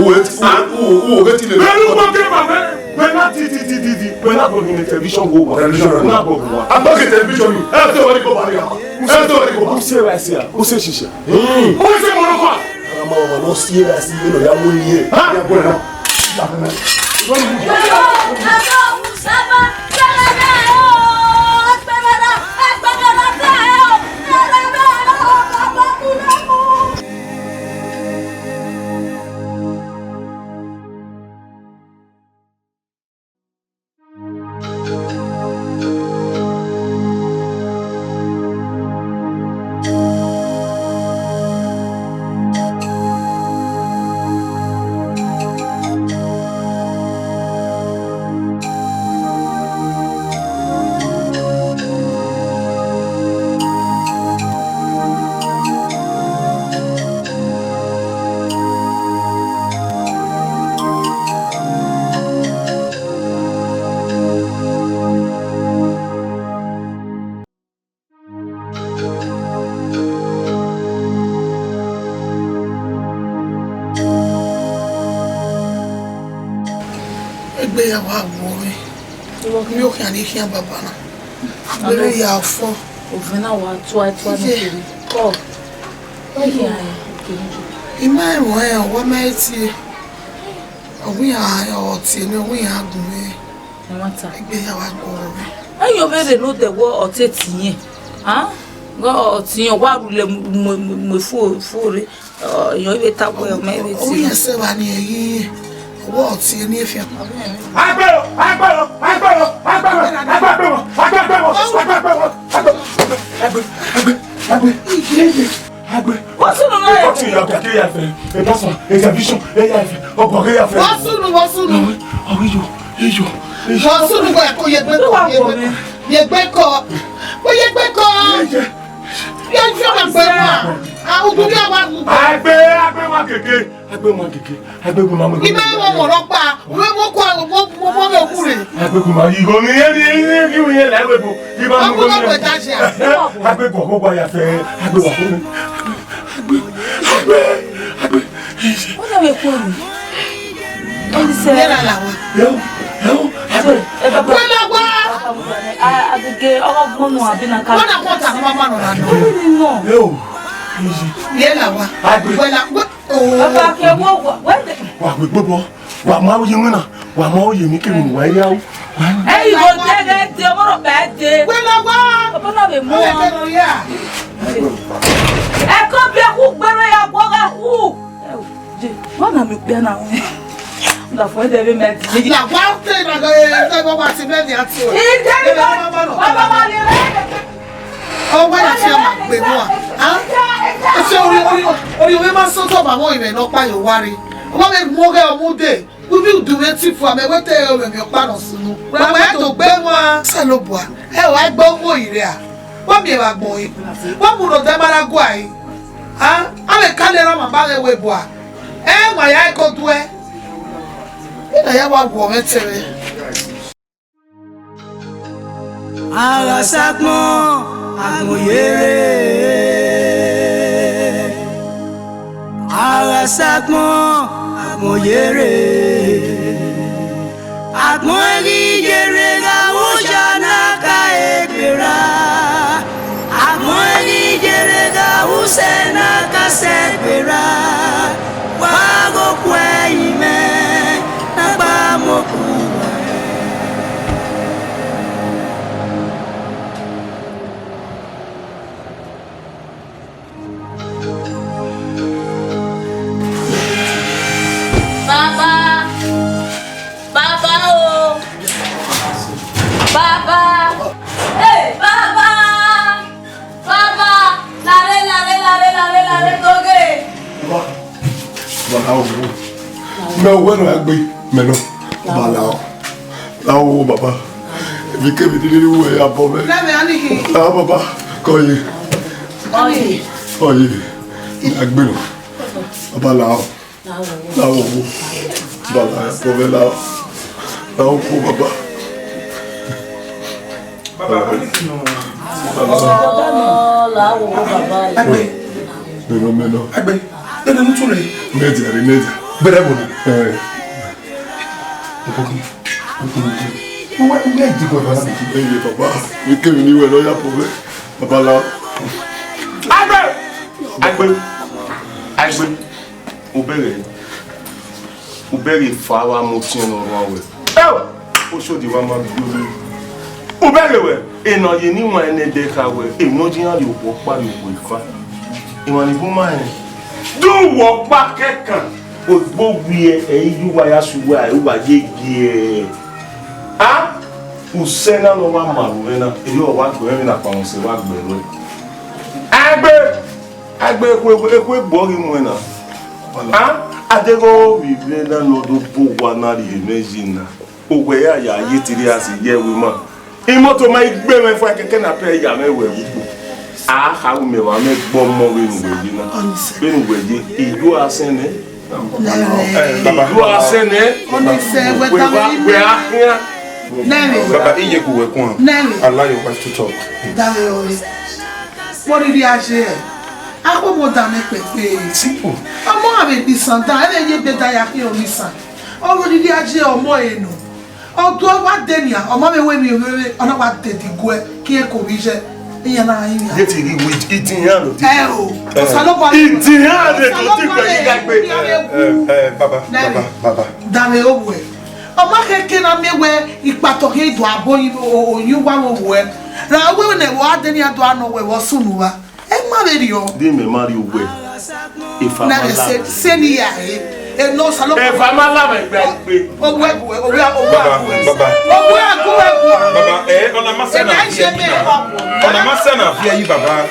Uwe ti, uwe, uwe, uwe ti le. Vbene u kpọnmwẹ ma vbe, vbe na ti, ti, ti, ti, ti, vbe na bọ ni television wo wa. Television. Na bọ wa. A bọ ke television ni. Ẹ te wa ni ko ba ya. Ẹ te wa ni ko ba. U se wa se a, u se shisha. Hmm. U se mo ro kwa. Ama wa no si era si no ya mu ni e. Ha? Ya bọ na. Egbe ya wa wu mwẹ. Ivbi okhian ni khian baba na. Agbere ya fo. Ovẹn na wa tua tua ne kere. Kọ. Wa khian ya. I ma emwa ẹre, ọ wa ma tie. Ọ wẹ iran tie ne ọ wẹ iran gun mwẹ. Ẹmwata. Egbe ya wa gu mwẹ. Ẹyọ vbe rre ne odẹ wẹ ọ te tie. A? Ọ tie, ọ wa rhulẹ mu, mu, mu, mu fo, fo rre. Ọ, yọ, ivbe ta wẹ, ọ ma ivbe tie. Ọ wẹ iran sẹ evba ni ẹre, ọ wẹ ọ tie ne efian. Agbe o, agbe o, agbe o, agbe o, agbe o, agbe o, agbe o, agbe o, agbe o, agbe o, agbe o, agbe o, agbe o, agbe o, agbe o. Agbe. What's on the— What's in your— Kẹkẹ ya fẹ. A person, a television, a ya fẹ. Ọgbọ ya fẹ. What's on, what's on? Awe, awe yo, yo, yo. What's on? Wẹ ko ye gbe ko, ye gbe ko. Ye gbe ko. Ko ye gbe ko. Ye, ye. Ye fi ọmọ gbe wa. A, udu ni a wa gu. Agbe, agbe wa keke. Agbe wa keke. Agbe gu ma mu. Ima wo mo ro pa. Wẹ mo ko, mo, mo, mo me kure. Agbe gu ma yi go ni, ni, ni, ni, ni, la we bo. Ima mu go ni. Agbe gu ko gba ya fẹ. Agbe wa ko ni. Agbe, agbe, agbe. Ọ na vbe khuẹ ru. Ọ ni sẹ. Yẹrẹ la wa. Yo, yo, agbe. Ẹ, baba. Wẹ la wa. A, agege, ọghe ọgbọn nọ abi na ka. Wẹ na kọ ta mama nọ na nọ. Kí ni nọ? Yo. Yẹrẹ la wa. Agbe. Wẹ la, wẹ, oh. Baba, ke wo, wẹ, wẹ. Wa gbe gbogbo. Wa ma ye mwẹ na. Wa ma ye mi kevbe wa ya. Ẹ, igho dẹghẹ de, ọmọ rọ bẹẹ de. Wẹ la wa. Ọmọ na vbe mu. Ọ lẹ kẹ nọ ya. Ẹko biẹ khu gberra ya, guọghọ khu. Wa na mi okpia na. Na fo de be me. Na wa te na go, e te bo wa ti me ni ati o. Ide ni ba, baba ba ni re. Ọ wa ya fi ọma gbe mu a. Ha? Ẹ fi ori, ori, ori, ori ma sọ tọ ba mo ime nọ kpa yo wari. Ọ ma me mu oghe ọmọ ude. Ubi udu mwẹ ti fu amẹ wẹ te ẹre mwẹ miẹn ọkpa nọ sunu. Wa ma to gbe wan. Osanobua, ẹ wa gbe owo ire a. Wa miẹn vbe agbọn re. Wa mu rhọdẹ ma na guai. A, a vbe ka lele ọmwa ba mwẹ wẹ bua. Ẹ wa ya ẹko duẹ. Ina ya wa guọ mwẹ tẹmwẹ. Aghasa agbọn, agbọn yere. Aghasa agbọn, agbọn yere. Agbọn ẹghi yere gha vbe oya na ka egbe ra. Agbọn ẹghi yere gha vbe usẹ na ka sẹ egbe ra. Wa ghe okhuo ẹrinmwẹ ne a gba mu okhuo uwa. Baba! Baba o! Baba! Hey, Baba! Baba! Lare, lare, lare, lare, lare, doge! Baba! Baba, o! Mẹ wẹ nọ ya gbe, mẹ nọ. Baba, la o. Lao, baba. Emwi kemwi ni rhirhi wẹ ya bọ mwẹ. Nẹmwẹ, a ni khin. Lao, baba. Kọ ye. Ọye. Ọye. Agbero. Baba, lao. Lao. Baba, ya bọ mwẹ, lao. Lao, baba. Baba, baba. Ọ, lao, baba. Agbe. Mẹnọ, mẹnọ. Agbe. Ẹnẹ ne u tọn rre. Mẹdia rre, mẹdia. Bẹrẹ ẹvbo na. Ẹ. Uwa, uwa, ẹ diguẹ baba. Eye, baba. Emwi kemwi ni wẹ nọ ya bọ mwẹ. Baba, lao. Agbe! Agbe! Agbe! Ubẹghe, ubẹghe fa vbe amotẹn ne ọ rhuan wẹ. Eo! Oshodi wa ma gbe olu. Ubẹghe wẹ, enọ ye ne iwan ẹnẹdẹ kha wẹ, emwi ne ọ ye iran rhie okhuo ọkpa rhie okhuo efa. Emwa ni bun ma rẹn. De uwa ọkpa kẹkan, ogbo wiẹ, ẹ i ye uwa ya sẹ uwa, ẹ uwa ye giẹ. A, usẹ na ne ọ wa ma vbe mwẹ na, erriọ ọ wa gbe mwẹ vbe na kpa mwẹ sẹ wa gbe ruẹ. Agbe! Agbe ekhue, ekhue egbe ọ ghi muẹn na. A, a deghẹ ovbi mwẹ na ne ọ do bu owa na rhie mwẹ yi na. Owẹ ya ya ye tiri a si ye ẹvbo ima. Imoto ma i gbe mwẹ fua kẹkẹ na pẹ ya mwẹ wẹ vbe ukpo. A kha ru mẹ wa mwẹ gbe ọmọ vbene uwẹ ye na. Vbene uwẹ ye, idu a sẹ nẹ. Nẹmwẹ. Idu a sẹ nẹ. Ọnẹsẹ, wẹ wẹ tama wa, ime. Wẹ a khian. Nẹmwẹ. Baba, iye gu wẹ kuan. Nẹmwẹ. Allow your wife to talk. Dame ore. Vbọ rhirhi a ye? Akpọ ọmọ dan mwẹ kpẹkpẹ. Simple. Ọmọ a vbe gbe isan dan, ẹre ye egbe dan ya khian onisan. Ọ vbọ rhirhi a ye ọmọ ẹre nọ. Ọdọ wa de nia, ọ ma vbe wẹ emwi ovbe, ọ na wa de diguẹ, ke irẹn ko vbe iye, iran na rinmwian. Ye te ghi wi, idin iran do diguẹ. Ẹ o, Osanobua, idin iran de do diguẹ ghi gha gbe. Ẹ, ẹ, baba, baba, baba. Davbe owẹ. Ọ ma khẹke na miẹn wẹ ikpatọ khian do abo yi, o, o, oyin uwa vbe owẹ. Ra wẹ ne wa de nia do anọ wẹ vbe ọ sunu uwa. Ẹ ma vberriọ. Di mẹ ma rrie owẹ. Efa ma la. Se, se ni ya re. Eno Osanobua. Efa ma la mẹ gbe gbe. Owẹ, owẹ, owẹ, owẹ. Baba, baba. Owẹ, owẹ, owẹ. Baba, eh, ọna ma sẹ na viẹ yi na. Ọna ma sẹ na viẹ yi, baba.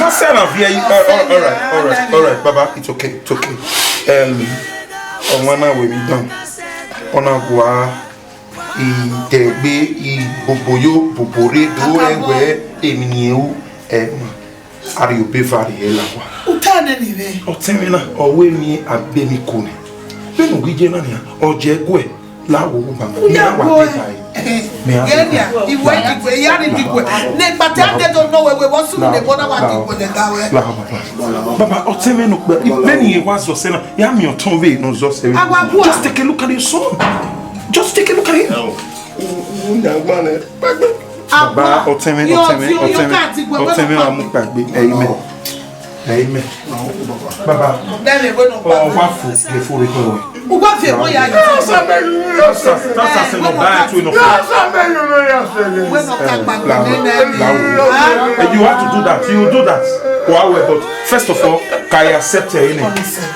Ma sẹ na viẹ yi. Uh, uh, all right, all right, all right, baba, it's okay, it's okay. Um, ọmọ na wẹ mi dan. Ọna gua. Idẹgbe, iboboyo, boborre, do ẹwẹ, emwi ne u ẹ ma, a rhie obọ eva rhie la owa. U ta nene mwẹ. Ọtẹn mwẹ na, ọ wẹ emwi a gbe emwi ko nẹ. Vbene u ghi ye na nian, ọ jẹ guẹ, la wo uwu ba. U ya guẹ. Mẹ a gbe. Iwẹ diguẹ, ya ni diguẹ. Ne kpatẹ a de do nọ wẹ, wẹ vbọ sunu ne bọ na wa diguẹ lẹ ga wẹ. La owa, baba. Baba, ọtẹn mwẹ nọ kpẹ, vbene irẹn wa zọ sẹ na, ya miẹn otọ vbe ne ọ zọ sẹ vbe. Awa guẹ. Just take a look at your son. Just take a look at him. Baba, ọtẹn mwẹ, ọtẹn mwẹ, ọtẹn mwẹ, ọtẹn mwẹ, a mu kpagbe. Amen. Amen. Baba, ọ wa fo, ẹ fo re kọ. U wa fo, ya. That's, that's, that's enough. That too enough. You have to do that. You do that. Wow, but first of all, can I accept your name?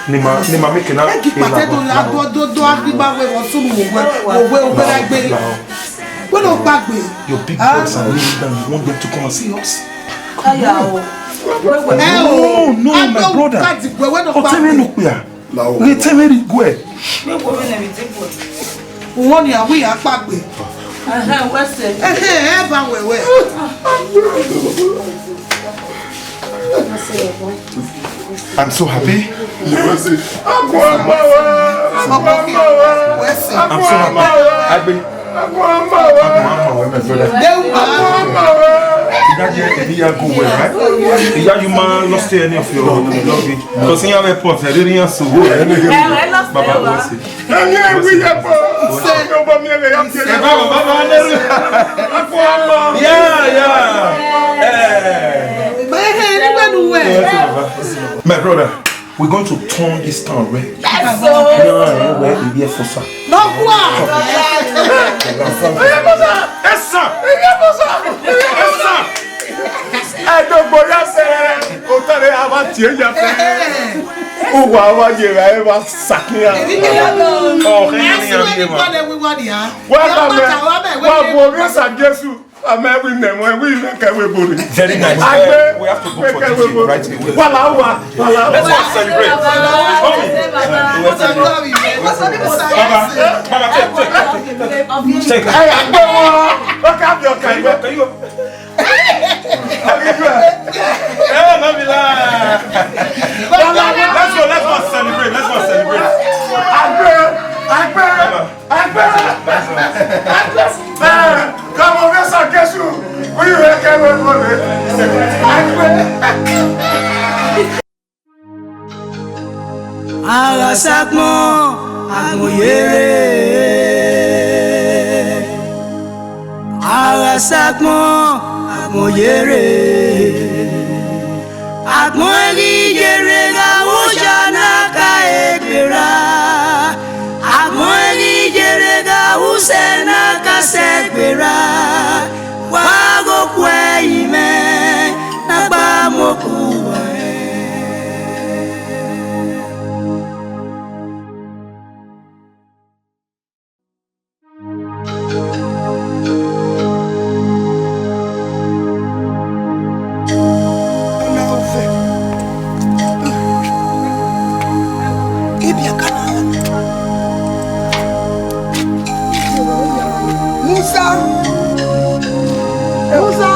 Ni ma, ni ma make na. Ẹ ghi pate do ya do do do agba wẹ vbọ sunu wẹ wẹ wẹ wẹ la gbe. Wẹ no gbagbe. Your big boys are kneeling down. You want them to come and see us? Aya o. No, no, my brother. Ọtẹn mwẹ nọ kpia. Ghe tẹn mwẹ rhie guẹ. Uwọ ni a wi ya kpagbe. Ẹhẹn, wẹ sẹ. Ẹhẹn, ẹ ba wẹ wẹ. I'm so happy. I'm so happy. Agbe. Iya, you man lost any of your luggage? Because in your airport, I didn't answer. Baba, what's it? Yeah, yeah. Eh. My brother, we're going to turn this town red. Yes, sir. Yeah, yeah, well, we be for sir. No, what? Yes, sir. Yes, sir. Ẹdọgbọ ya sẹ, otare a wa tie ya fẹ. Uwa wa ye ra eva sakia. Ọ khe ni ya ye ma. Wa ba mẹ, wa bu omi sa Jesu. Amẹ wi nẹ mọ, wi mẹ kẹ we bore. Very nice. Agbe, eh, we have to go for D J right away. Wala wa, wala wa. Let's go celebrate. Mommy. Baba, Baba, take, take, take, take. Take. Hey, agbe wọn. Ọkà bí ọkà ìwé. Can you? Hey, no be lie. Let's go, let's go celebrate, let's go celebrate. Agbe, agbe, agbe, agbe. Eh, come on, let's go, Jesu. We will get one for it. Agbe. Aghasakpọn agbọn yere. Aghasakpọn agbọn yere. Agbọn ẹghi yere gha vbe oya na ka egbe ra. Agbọn ẹghi yere gha vbe usẹ na ka sẹ egbe ra. Wa ghe okhuo ẹrinmwẹ ne a gba mu okhuo ẹre. Musa! Musa!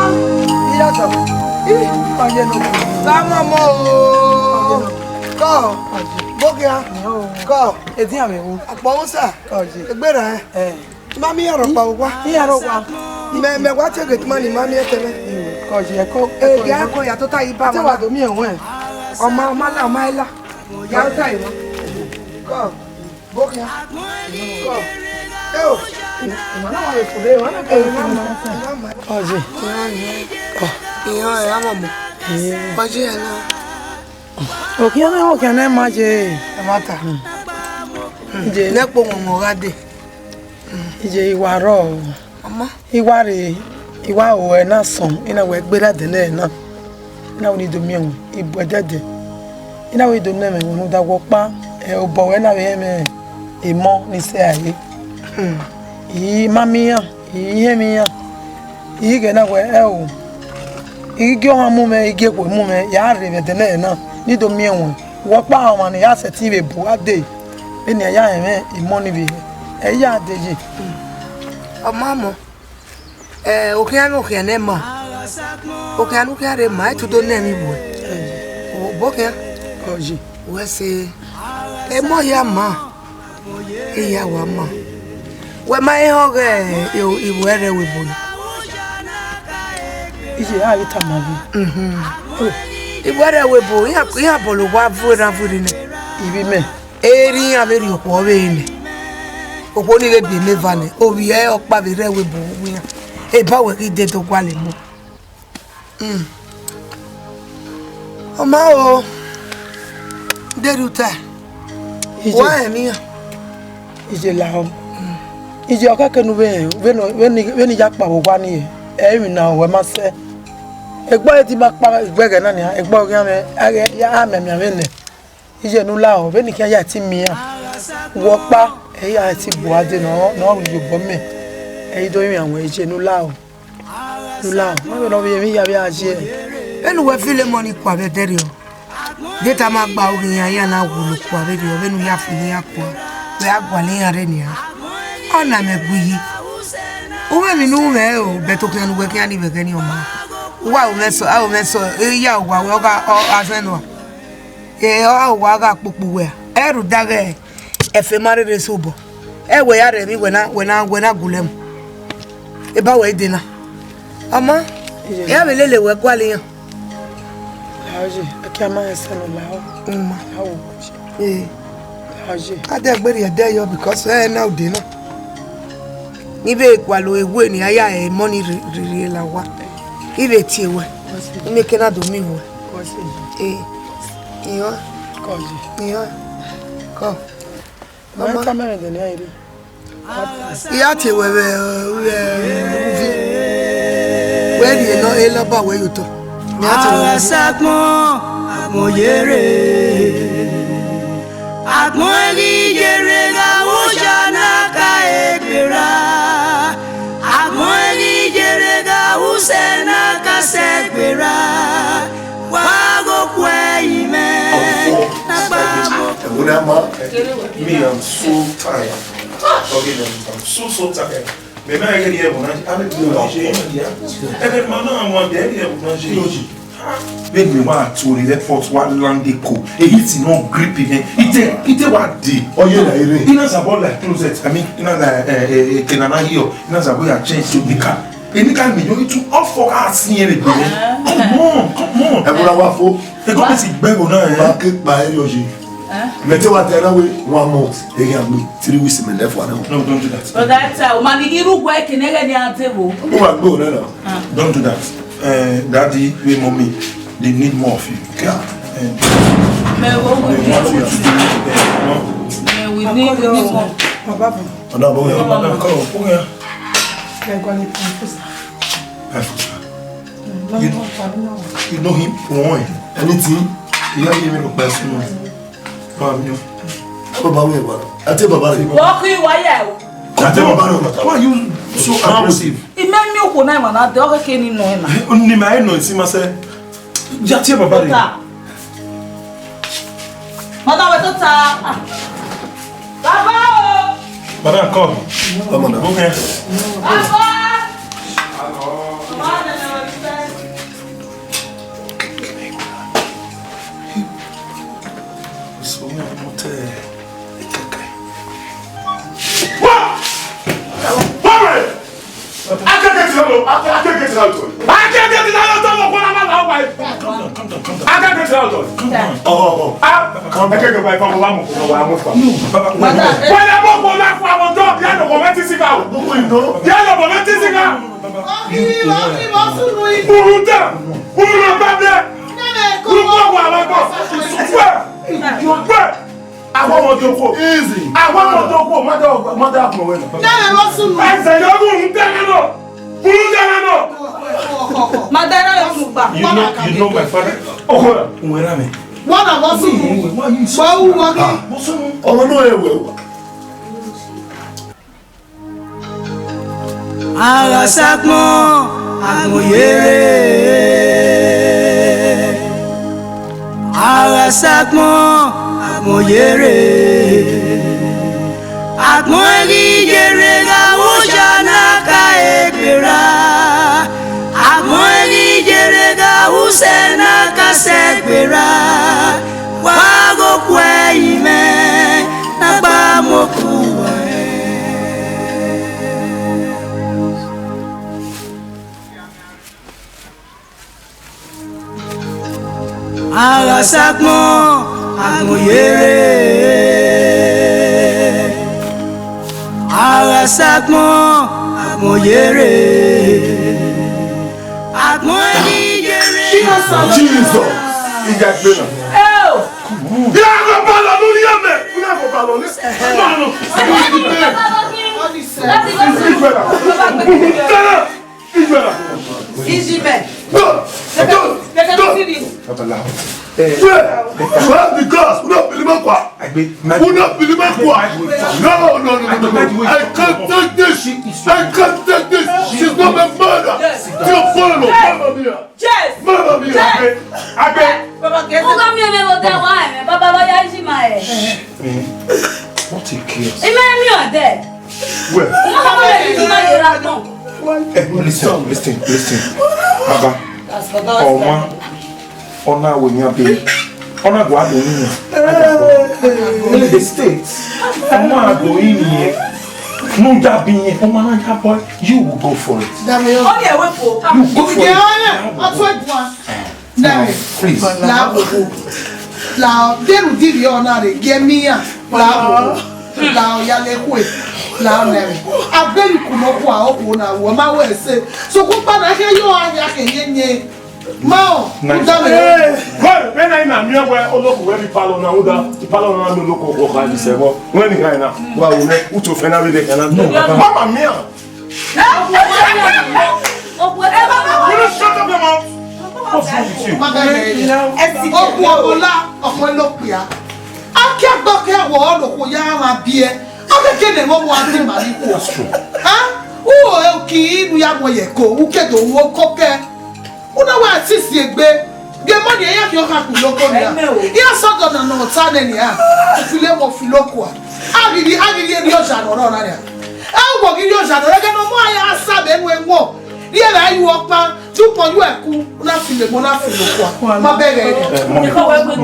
Iyatọ. Ih, ọyẹnẹ. Sa mọmọ o. Kọ. Bokia. Kọ. Edian mwẹ wu. Akpọ Musa. Kọ je. Egbe ra ẹ. Eh. Ma miẹn rhọkpa owa. Iran rhọkpa. Mẹ, mẹ wa tie gate man, ma miẹn tẹmwẹ. Kọ je, ẹko, ẹko, ẹko ya tota yi ba. Te wa do miẹn wẹn. Ọ ma, ọ ma la, ọ ma la. Ya tota yi wa. Kọ, bokia. Kọ. Eo, Ọye. Iran ẹ, amọmọ. Ọye ẹ na. Okhian ne, okhian ne ma ye. Ẹ ma ta. Iye. Ne kpo wọn gha dee. Iye, I wa rrọọ. Mama. I wa rre, I wa ru ẹre na sọn, I na wẹ gberra ẹdẹ nẹ na. I na wẹ ne I do miẹn ruẹ, I bu ẹdẹdẹ. I na wẹ I do nẹ mwẹ ruẹ, rhunmwuda wẹ ọkpa, ẹ, obọ ruẹ na vbe họn mwẹ emọ ni sẹ a ye. I ma miẹn iran, I họn mwẹ iran. I ghẹ na wẹ, ẹ o, I gie ọmwa mu mwẹ, I gie ekhue mu mwẹ, ya rre vbe ẹdẹ nẹ na, ne I do miẹn ruẹ. Wẹ ọkpa ọmwa ne I ya sẹtin vbe bu a dee, vbene a ya họn mwẹ emọ ni vbe hẹ, ẹ i ya dee ye. Ọ ma mọ. Ẹ, okhian ne okhian ne ma, okhian ne okhian rre ma, etu do nẹ emwi vbuẹ. Obọ khian. Ọye. Wẹ sẹ, emọ hia ma, ehia wa ma. Wẹ ma he họn ghe ivbi ẹrrẹ ẹvbo ni. Iye, a ghi tama vbe. Mhm. Ivbi ẹrrẹ ẹvbo, iran, iran bọlọ owa vuerha vuirri nẹ. Ivbi mẹ. Erriọ iran vbe rhie okhuo vbe nẹ. Okhuo ni vbe biẹ emọ eva nẹ, ovbi ẹre ọkpa vbe rre ẹvbo vbe uwu iran. Eba wẹ ghi dee do gualọ emọ. Mm. Ọ ma o, de rhie utae. Iye. Wa emwi iran. Iye lahọ. Iye, ọ kẹkẹ ne u vbe rẹn, vbene, vbene, vbene I ya kpa vbe owa nii, ẹ i emwi ne wẹ ma sẹ. Egbe ọre te I ma kpa egbe ẹghẹ na nian, egbe ọghe iran mwẹ, a ghẹ, a mianmian vbe nẹ. Iye ne u la o, vbene I khian ya ẹtin miẹn iran, wẹ ọkpa, ẹ i ya ẹtin bu a dee ne ọ, ne ọ rhie obọ mẹ, ẹ i do rinmwian wẹ iye ne u la o. Ne u la o, ma vbe ne ọ vbe emwi hia vbe a ye ẹre. Vbene uwẹ filo emọ ni kua vbe ẹdẹrriọ, de tama gba oghe iran, iran na wulo kua vberriọ, vbene u ya filo iran kua, wẹ a gualọ iran rre nian. Ọ na mẹ gu iyi. U mwẹ emwi ne u mwẹ o, but okhian ne uwẹ khian ni vbe ẹghẹ ni ọ ma. Uwa aro mwẹ sẹ, aro mwẹ sẹ, eya owa wẹ ọ gha, ọ gha zẹ nua. E, ọ gha gha kpokpo wẹ a, ẹ rhunmwuda ghẹ ẹfe ma rherhe sẹ obọ. Ẹ wẹ ya rre emwi wẹ na, wẹ na, wẹ na gulẹ mu. Eba wẹ i dee na. Ọ ma, iran vbe lele wẹ gualọ iran. Laoye, a kia ma ẹsẹ nọ lao. Mm. Lao. Eh. Laoye. A dẹ gbe rhie ẹdẹ yọ because ẹ na ude na. I vbe gualọ ewe ne a ya emọ ni rhie, rhie, rhie la owa. I vbe tie wẹ. Emieke na do miẹn wẹ. Eh. Iran. Iran. Kọ. Mama. Mama. I ya tie wẹ vbe, vbe uvi. Wẹ rhie nọ, elọba wẹ ye otọ. Mẹ ya tie wẹ vbe uvi. Agbọn, agbọn yere. Agbọn ghi yere gha vbe oya na ka egbe ra. Agbọn ghi yere gha vbe usẹ na ka sẹ egbe ra. Wa ghe okhuo ẹrinmwẹ. Ọfọ, na gba mo. Ẹ̀wọ̀n náà máa, me, I'm so tired. Okay, then, I'm so, so tired. Mẹ ma ẹgẹ ni ẹvbo na, a bẹ ti wà ọkọ na dia. Ẹgẹ ni ma na wọn dẹ ni ẹvbo na ye. Vbene mẹ wa to the airport, wa land Eko, e heat no grip me. Ite, ite wa de. Ọ ye na ere. I na sabọ like closet, I mean, I na like, eh, eh, eh, kenana here, I na sabọ ya change to nika. E nika mi yo itu ofo ka si ere gbe. Come on, come on. Ẹ bọra wa fo. E go be si gbẹgo na, eh. Ba ke pa ere ọ ye. Mẹ te wa tẹ na we one month, e ghi a gbe three weeks mẹ left wa na. No, don't do that. Brother, tell, man, you look like you never dey at table. Who wa gbe o na na? Don't do that. Eh, Daddy, we, Mommy, they need more of you. Okay? Eh, Mẹ wo, we they need want you. Eh, no. Mẹ, we need, we need more. Baba. Ọ̀nà àbọ̀ yẹn. Madam, come on, come here. Ẹ gbọ́ ni Professor. Professor. Mm, You, you know him? Wọ́n ẹ̀. Anything? Ìyá yìí mi ló pẹ́ sínú. Bá mi o. Bàbá wẹ̀ wá. Àti bàbá rẹ̀. Wọ́n kí wáyà o. Àti bàbá rẹ̀. Why are you so aggressive? Ìmẹ́ mi ò kò náà ìmọ̀ náà dé ọ̀rẹ́ kí ni nù ẹ̀ náà. Ní màá nù sí máa sẹ́. Yá tí bàbá rẹ̀. Mọ̀tà wẹ̀ tó ta. Bàbá o. Madam, come. Come on now. Okay. Bàbá. So, mi ò mọ̀ tẹ́ ẹ kẹ̀kẹ́. Wá! Wá wẹ̀! Akẹ́kẹ́ ti lọ, akẹ́kẹ́ ti lọ tọ̀. Akẹ́kẹ́ ti lọ tọ̀, mo kọ́ la máa wá wáyé. Calm down, calm down, calm down. Akẹ́kẹ́ ti lọ tọ̀. Calm down. Ọ̀, ọ̀, ọ̀. Ah, akẹ́kẹ́ bá ifá mo wá mọ̀ kó wá mọ̀ fà. No, bàbá, wait, wait. Wọ́n lè mọ̀ kó má fún àwọn tó bí àná kò mẹ́tì sí. Yálà bọ̀ mẹ́tí sí ká. Ọkì, ọkì, bọ́ sùn nù yìí. Urun tẹ̀, urun lọ bá bẹ́ẹ̀. Nẹ́ẹ̀mẹ̀ kó. Urun bọ̀ wà lágbọ̀. Wẹ̀, wẹ̀. Àwọn ọmọ tó kú. Easy. Àwọn ọmọ tó kú. Mọ́tò, mọ́tò àpò wẹ̀ nọ. Nẹ́ẹ̀mẹ̀ bọ́ sùn nù. Ẹsẹ̀ yọ kó urun tẹ̀ nínú. Urun tẹ̀ nínú. Màdàrà yóò tún gbà. You know, you know my father. Ọkọ rẹ̀, òun ẹ̀rá mi. Wọ́n nà bọ́ sùn nù. Wọ́n wú wọ́n kí. Ọmọ náà ẹ̀ wẹ̀ wá. Ara sagbọn agbọn yere. Ara sagbọn agbọn yere. Agbọn ẹghi yere gha vbe oya na ka egbe ra. Agbọn ẹghi yere gha vbe usẹ na ka sẹ egbe ra. Wa ghe okhuo ẹrinmwẹ na gba mu okhuo ẹre. Ara sagbọn agbọn yere. Ara sagbọn agbọn yere. Agbọn ẹghi yere. Jesus! Ìjà gbé náà. Ẹ o! Ìyá àgọ́ bá lọ lórí ẹ̀mẹ̀. Ìyá àgọ́ bá lọ ní. No, no, no. Ìgbẹ́ra. Ìgbẹ́ra. Ìgbẹ́ra. Ìjìnlẹ̀. No. No. No. Babaláwo. Where? You have the girls. We don't believe her. Agbe, we don't believe her. No, no, no, no, no, no. I can't take this. I can't take this. She's not my mother. Yes. Your father, Mamma Mia. Yes. Mamma Mia. Yes. Agbe, Agbe. Baba, get Uga mi eme bo da wa eme. Baba, ba ya ji ma e. What a chaos. Ime mi o de. Where? Mo ma ma le ji ma ye ra gbọn. Eh, listen, listen, listen. Baba, ọmọ, ọna wẹ yan be. Ọna gua do ni yan. In the States, ọmọ a do ni yan. No, that be it. Ọmọ na ya boy, you will go for it. Dami o. Ọ ni ẹwe po. You go for it. Ọtọ ẹgbọn. Now, please. La gbogbo. La deru diri ọna re, gie mi ya. La gbogbo. La ya le kue. La na re. Aberi kuno kwa okhuo na wo ma we se. So ku pa na khe yo a ya khe ye nye. Ma o. Nice. Uda me. Well, when I na mi we oloko we bi palo na uda. Palo na mi oloko ko ka di se bo. When ni ka na. Wa wo ne uto fe na be de kana. No, Baba. Mamma mia. Will you shut up your mouth? What's wrong with you? Okhuo ọla, ọkhuo lọ kpia. Akẹgbọkẹwọ ọlọkhuo ya ma biẹ. Akẹkẹ ne mo wa ti ma ni kuo. Ha? Uo e ki inu ya mo ye ko, u ke do wo ko ke. Una wa sisi egbe. Gie mọ ni ya ki ọkha ku loko nia. Amen o. Ya sọdọ na nọ ta nẹ nia. File mo filoko a. Aghiri, aghiri eri ọja nọ rọ na nia. Ẹ wo ghi ri ọja nọ, ẹghẹ ne ọ mu a ya sa vbe enu ẹnwọ, rhie vbe ayu ọkpa, dukpọn yu ẹku, na filo emo, na filo okua. Ma bẹghe ẹre. Eh, mommy, mommy,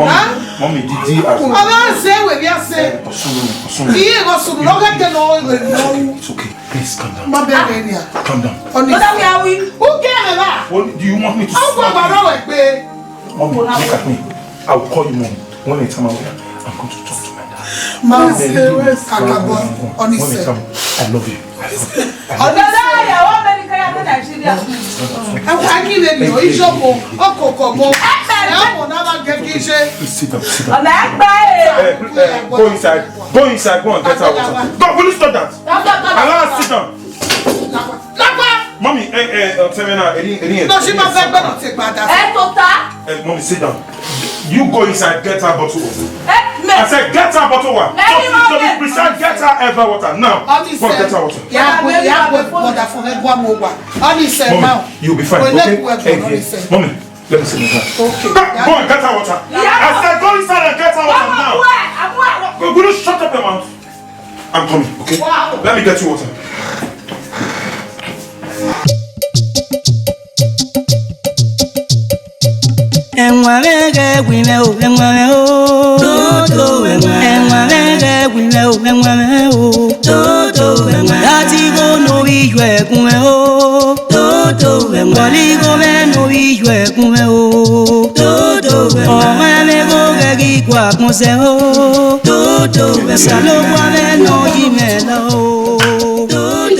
mommy, Didi, I... Ọ gha zẹ wẹ vbe a zẹ. Eh, Ọsunu, Ọsunu. Iye vbe Ọsunu, ọ ghẹ te nọ, ọ ghẹ te nọ. It's okay. Please calm down. Ma bẹghe ẹre. Calm down. Honest. Brother, where are we? Who care about? What do you want me to say? Ọ gba gbara wẹ gbe. Mommy, look at me. I will call you mommy. When I tell my mother, I'm going to talk to my dad. Ma, kakabọ, Onise. When I tell him, I love you. I love you. I love you. Ọdọ ìyàwó Amẹ́ríkà yàtọ̀ Nàìjíríà. Ẹ wá kí lè ní ìjọba ọkọ̀ ọkọ̀ mọ́. Ẹ mọ̀ náà máa gẹ kí n ṣe. Please sit down, sit down. Ọ̀nà ẹ gbá ẹ̀. Eh, eh, go inside. Go inside. Go and get her water. Go, will you stop that? Stop, stop, stop, stop. Allow her sit down. Lápá. Mommy, eh, eh, uh, tell me now, any, any, no, she must have better take my dad. Ẹ tó ta. Eh, mommy, sit down. You go inside, get her bottle of water. Eh, me. I said, get her bottle of water. Eh, to, to be precise, get her ever water now. Go and get her water. Yeah, but, yeah, but, but I forget one more one. Mommy, you'll be fine, okay? Eh, mommy, let me see my hand. Okay. Go, go and get her water. Yeah. I said, go inside and get her water now. Will you shut up your mouth? I'm coming, okay? Wow. Let me get you water. Ẹ̀wọ̀n rẹ̀ gẹ̀ wí mẹ́ o, ẹ̀wọ̀n rẹ̀ o. Tótó ẹ̀wọ̀n. Ẹ̀wọ̀n rẹ̀ gẹ̀ wí mẹ́ o, ẹ̀wọ̀n rẹ̀ o. Tótó ẹ̀wọ̀n. Láti kó nórí yọ ẹ̀gún rẹ̀ o. Tótó ẹ̀wọ̀n. Wọlé kó mẹ́ nórí yọ ẹ̀gún rẹ̀ o. Tótó ẹ̀wọ̀n. Ọ̀rẹ́ mi kó gẹ̀ kí kó àkúnṣe o. Tótó ẹ̀wọ̀n. Sàlókùn rẹ̀ nọ yí mẹ́ lọ o. Tótó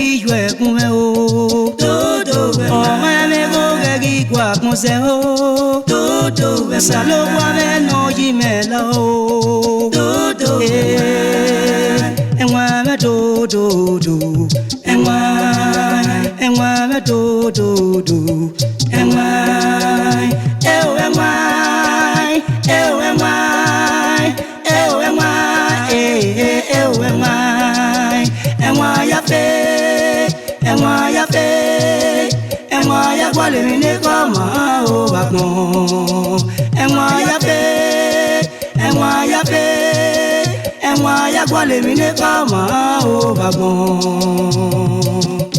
ghi yu ẹkun mwẹ o. Dodo wẹ, ọmwa mwẹ gho ghẹ ghi gua agbọn zẹ o. Dodo wẹ, Osanobua mwẹ ne ọ yi mẹ la o. Dodo wẹ, ẹwaẹn mwẹ dododo. Ẹwaẹn, ẹwaẹn mwẹ dododo. Ẹwaẹn, eo ẹwaẹn, eo ẹwaẹn, eo ẹwaẹn, eh, eh, eo ẹwaẹn. Ẹwaẹn ya fe, ẹwaẹn ya fe, ẹwaẹn ya gualọ emwi ne ekhọe ma o vbe agbọn. Ẹwaẹn ya fe, ẹwaẹn ya fe, ẹwaẹn ya gualọ emwi ne ekhọe ma o vbe agbọn.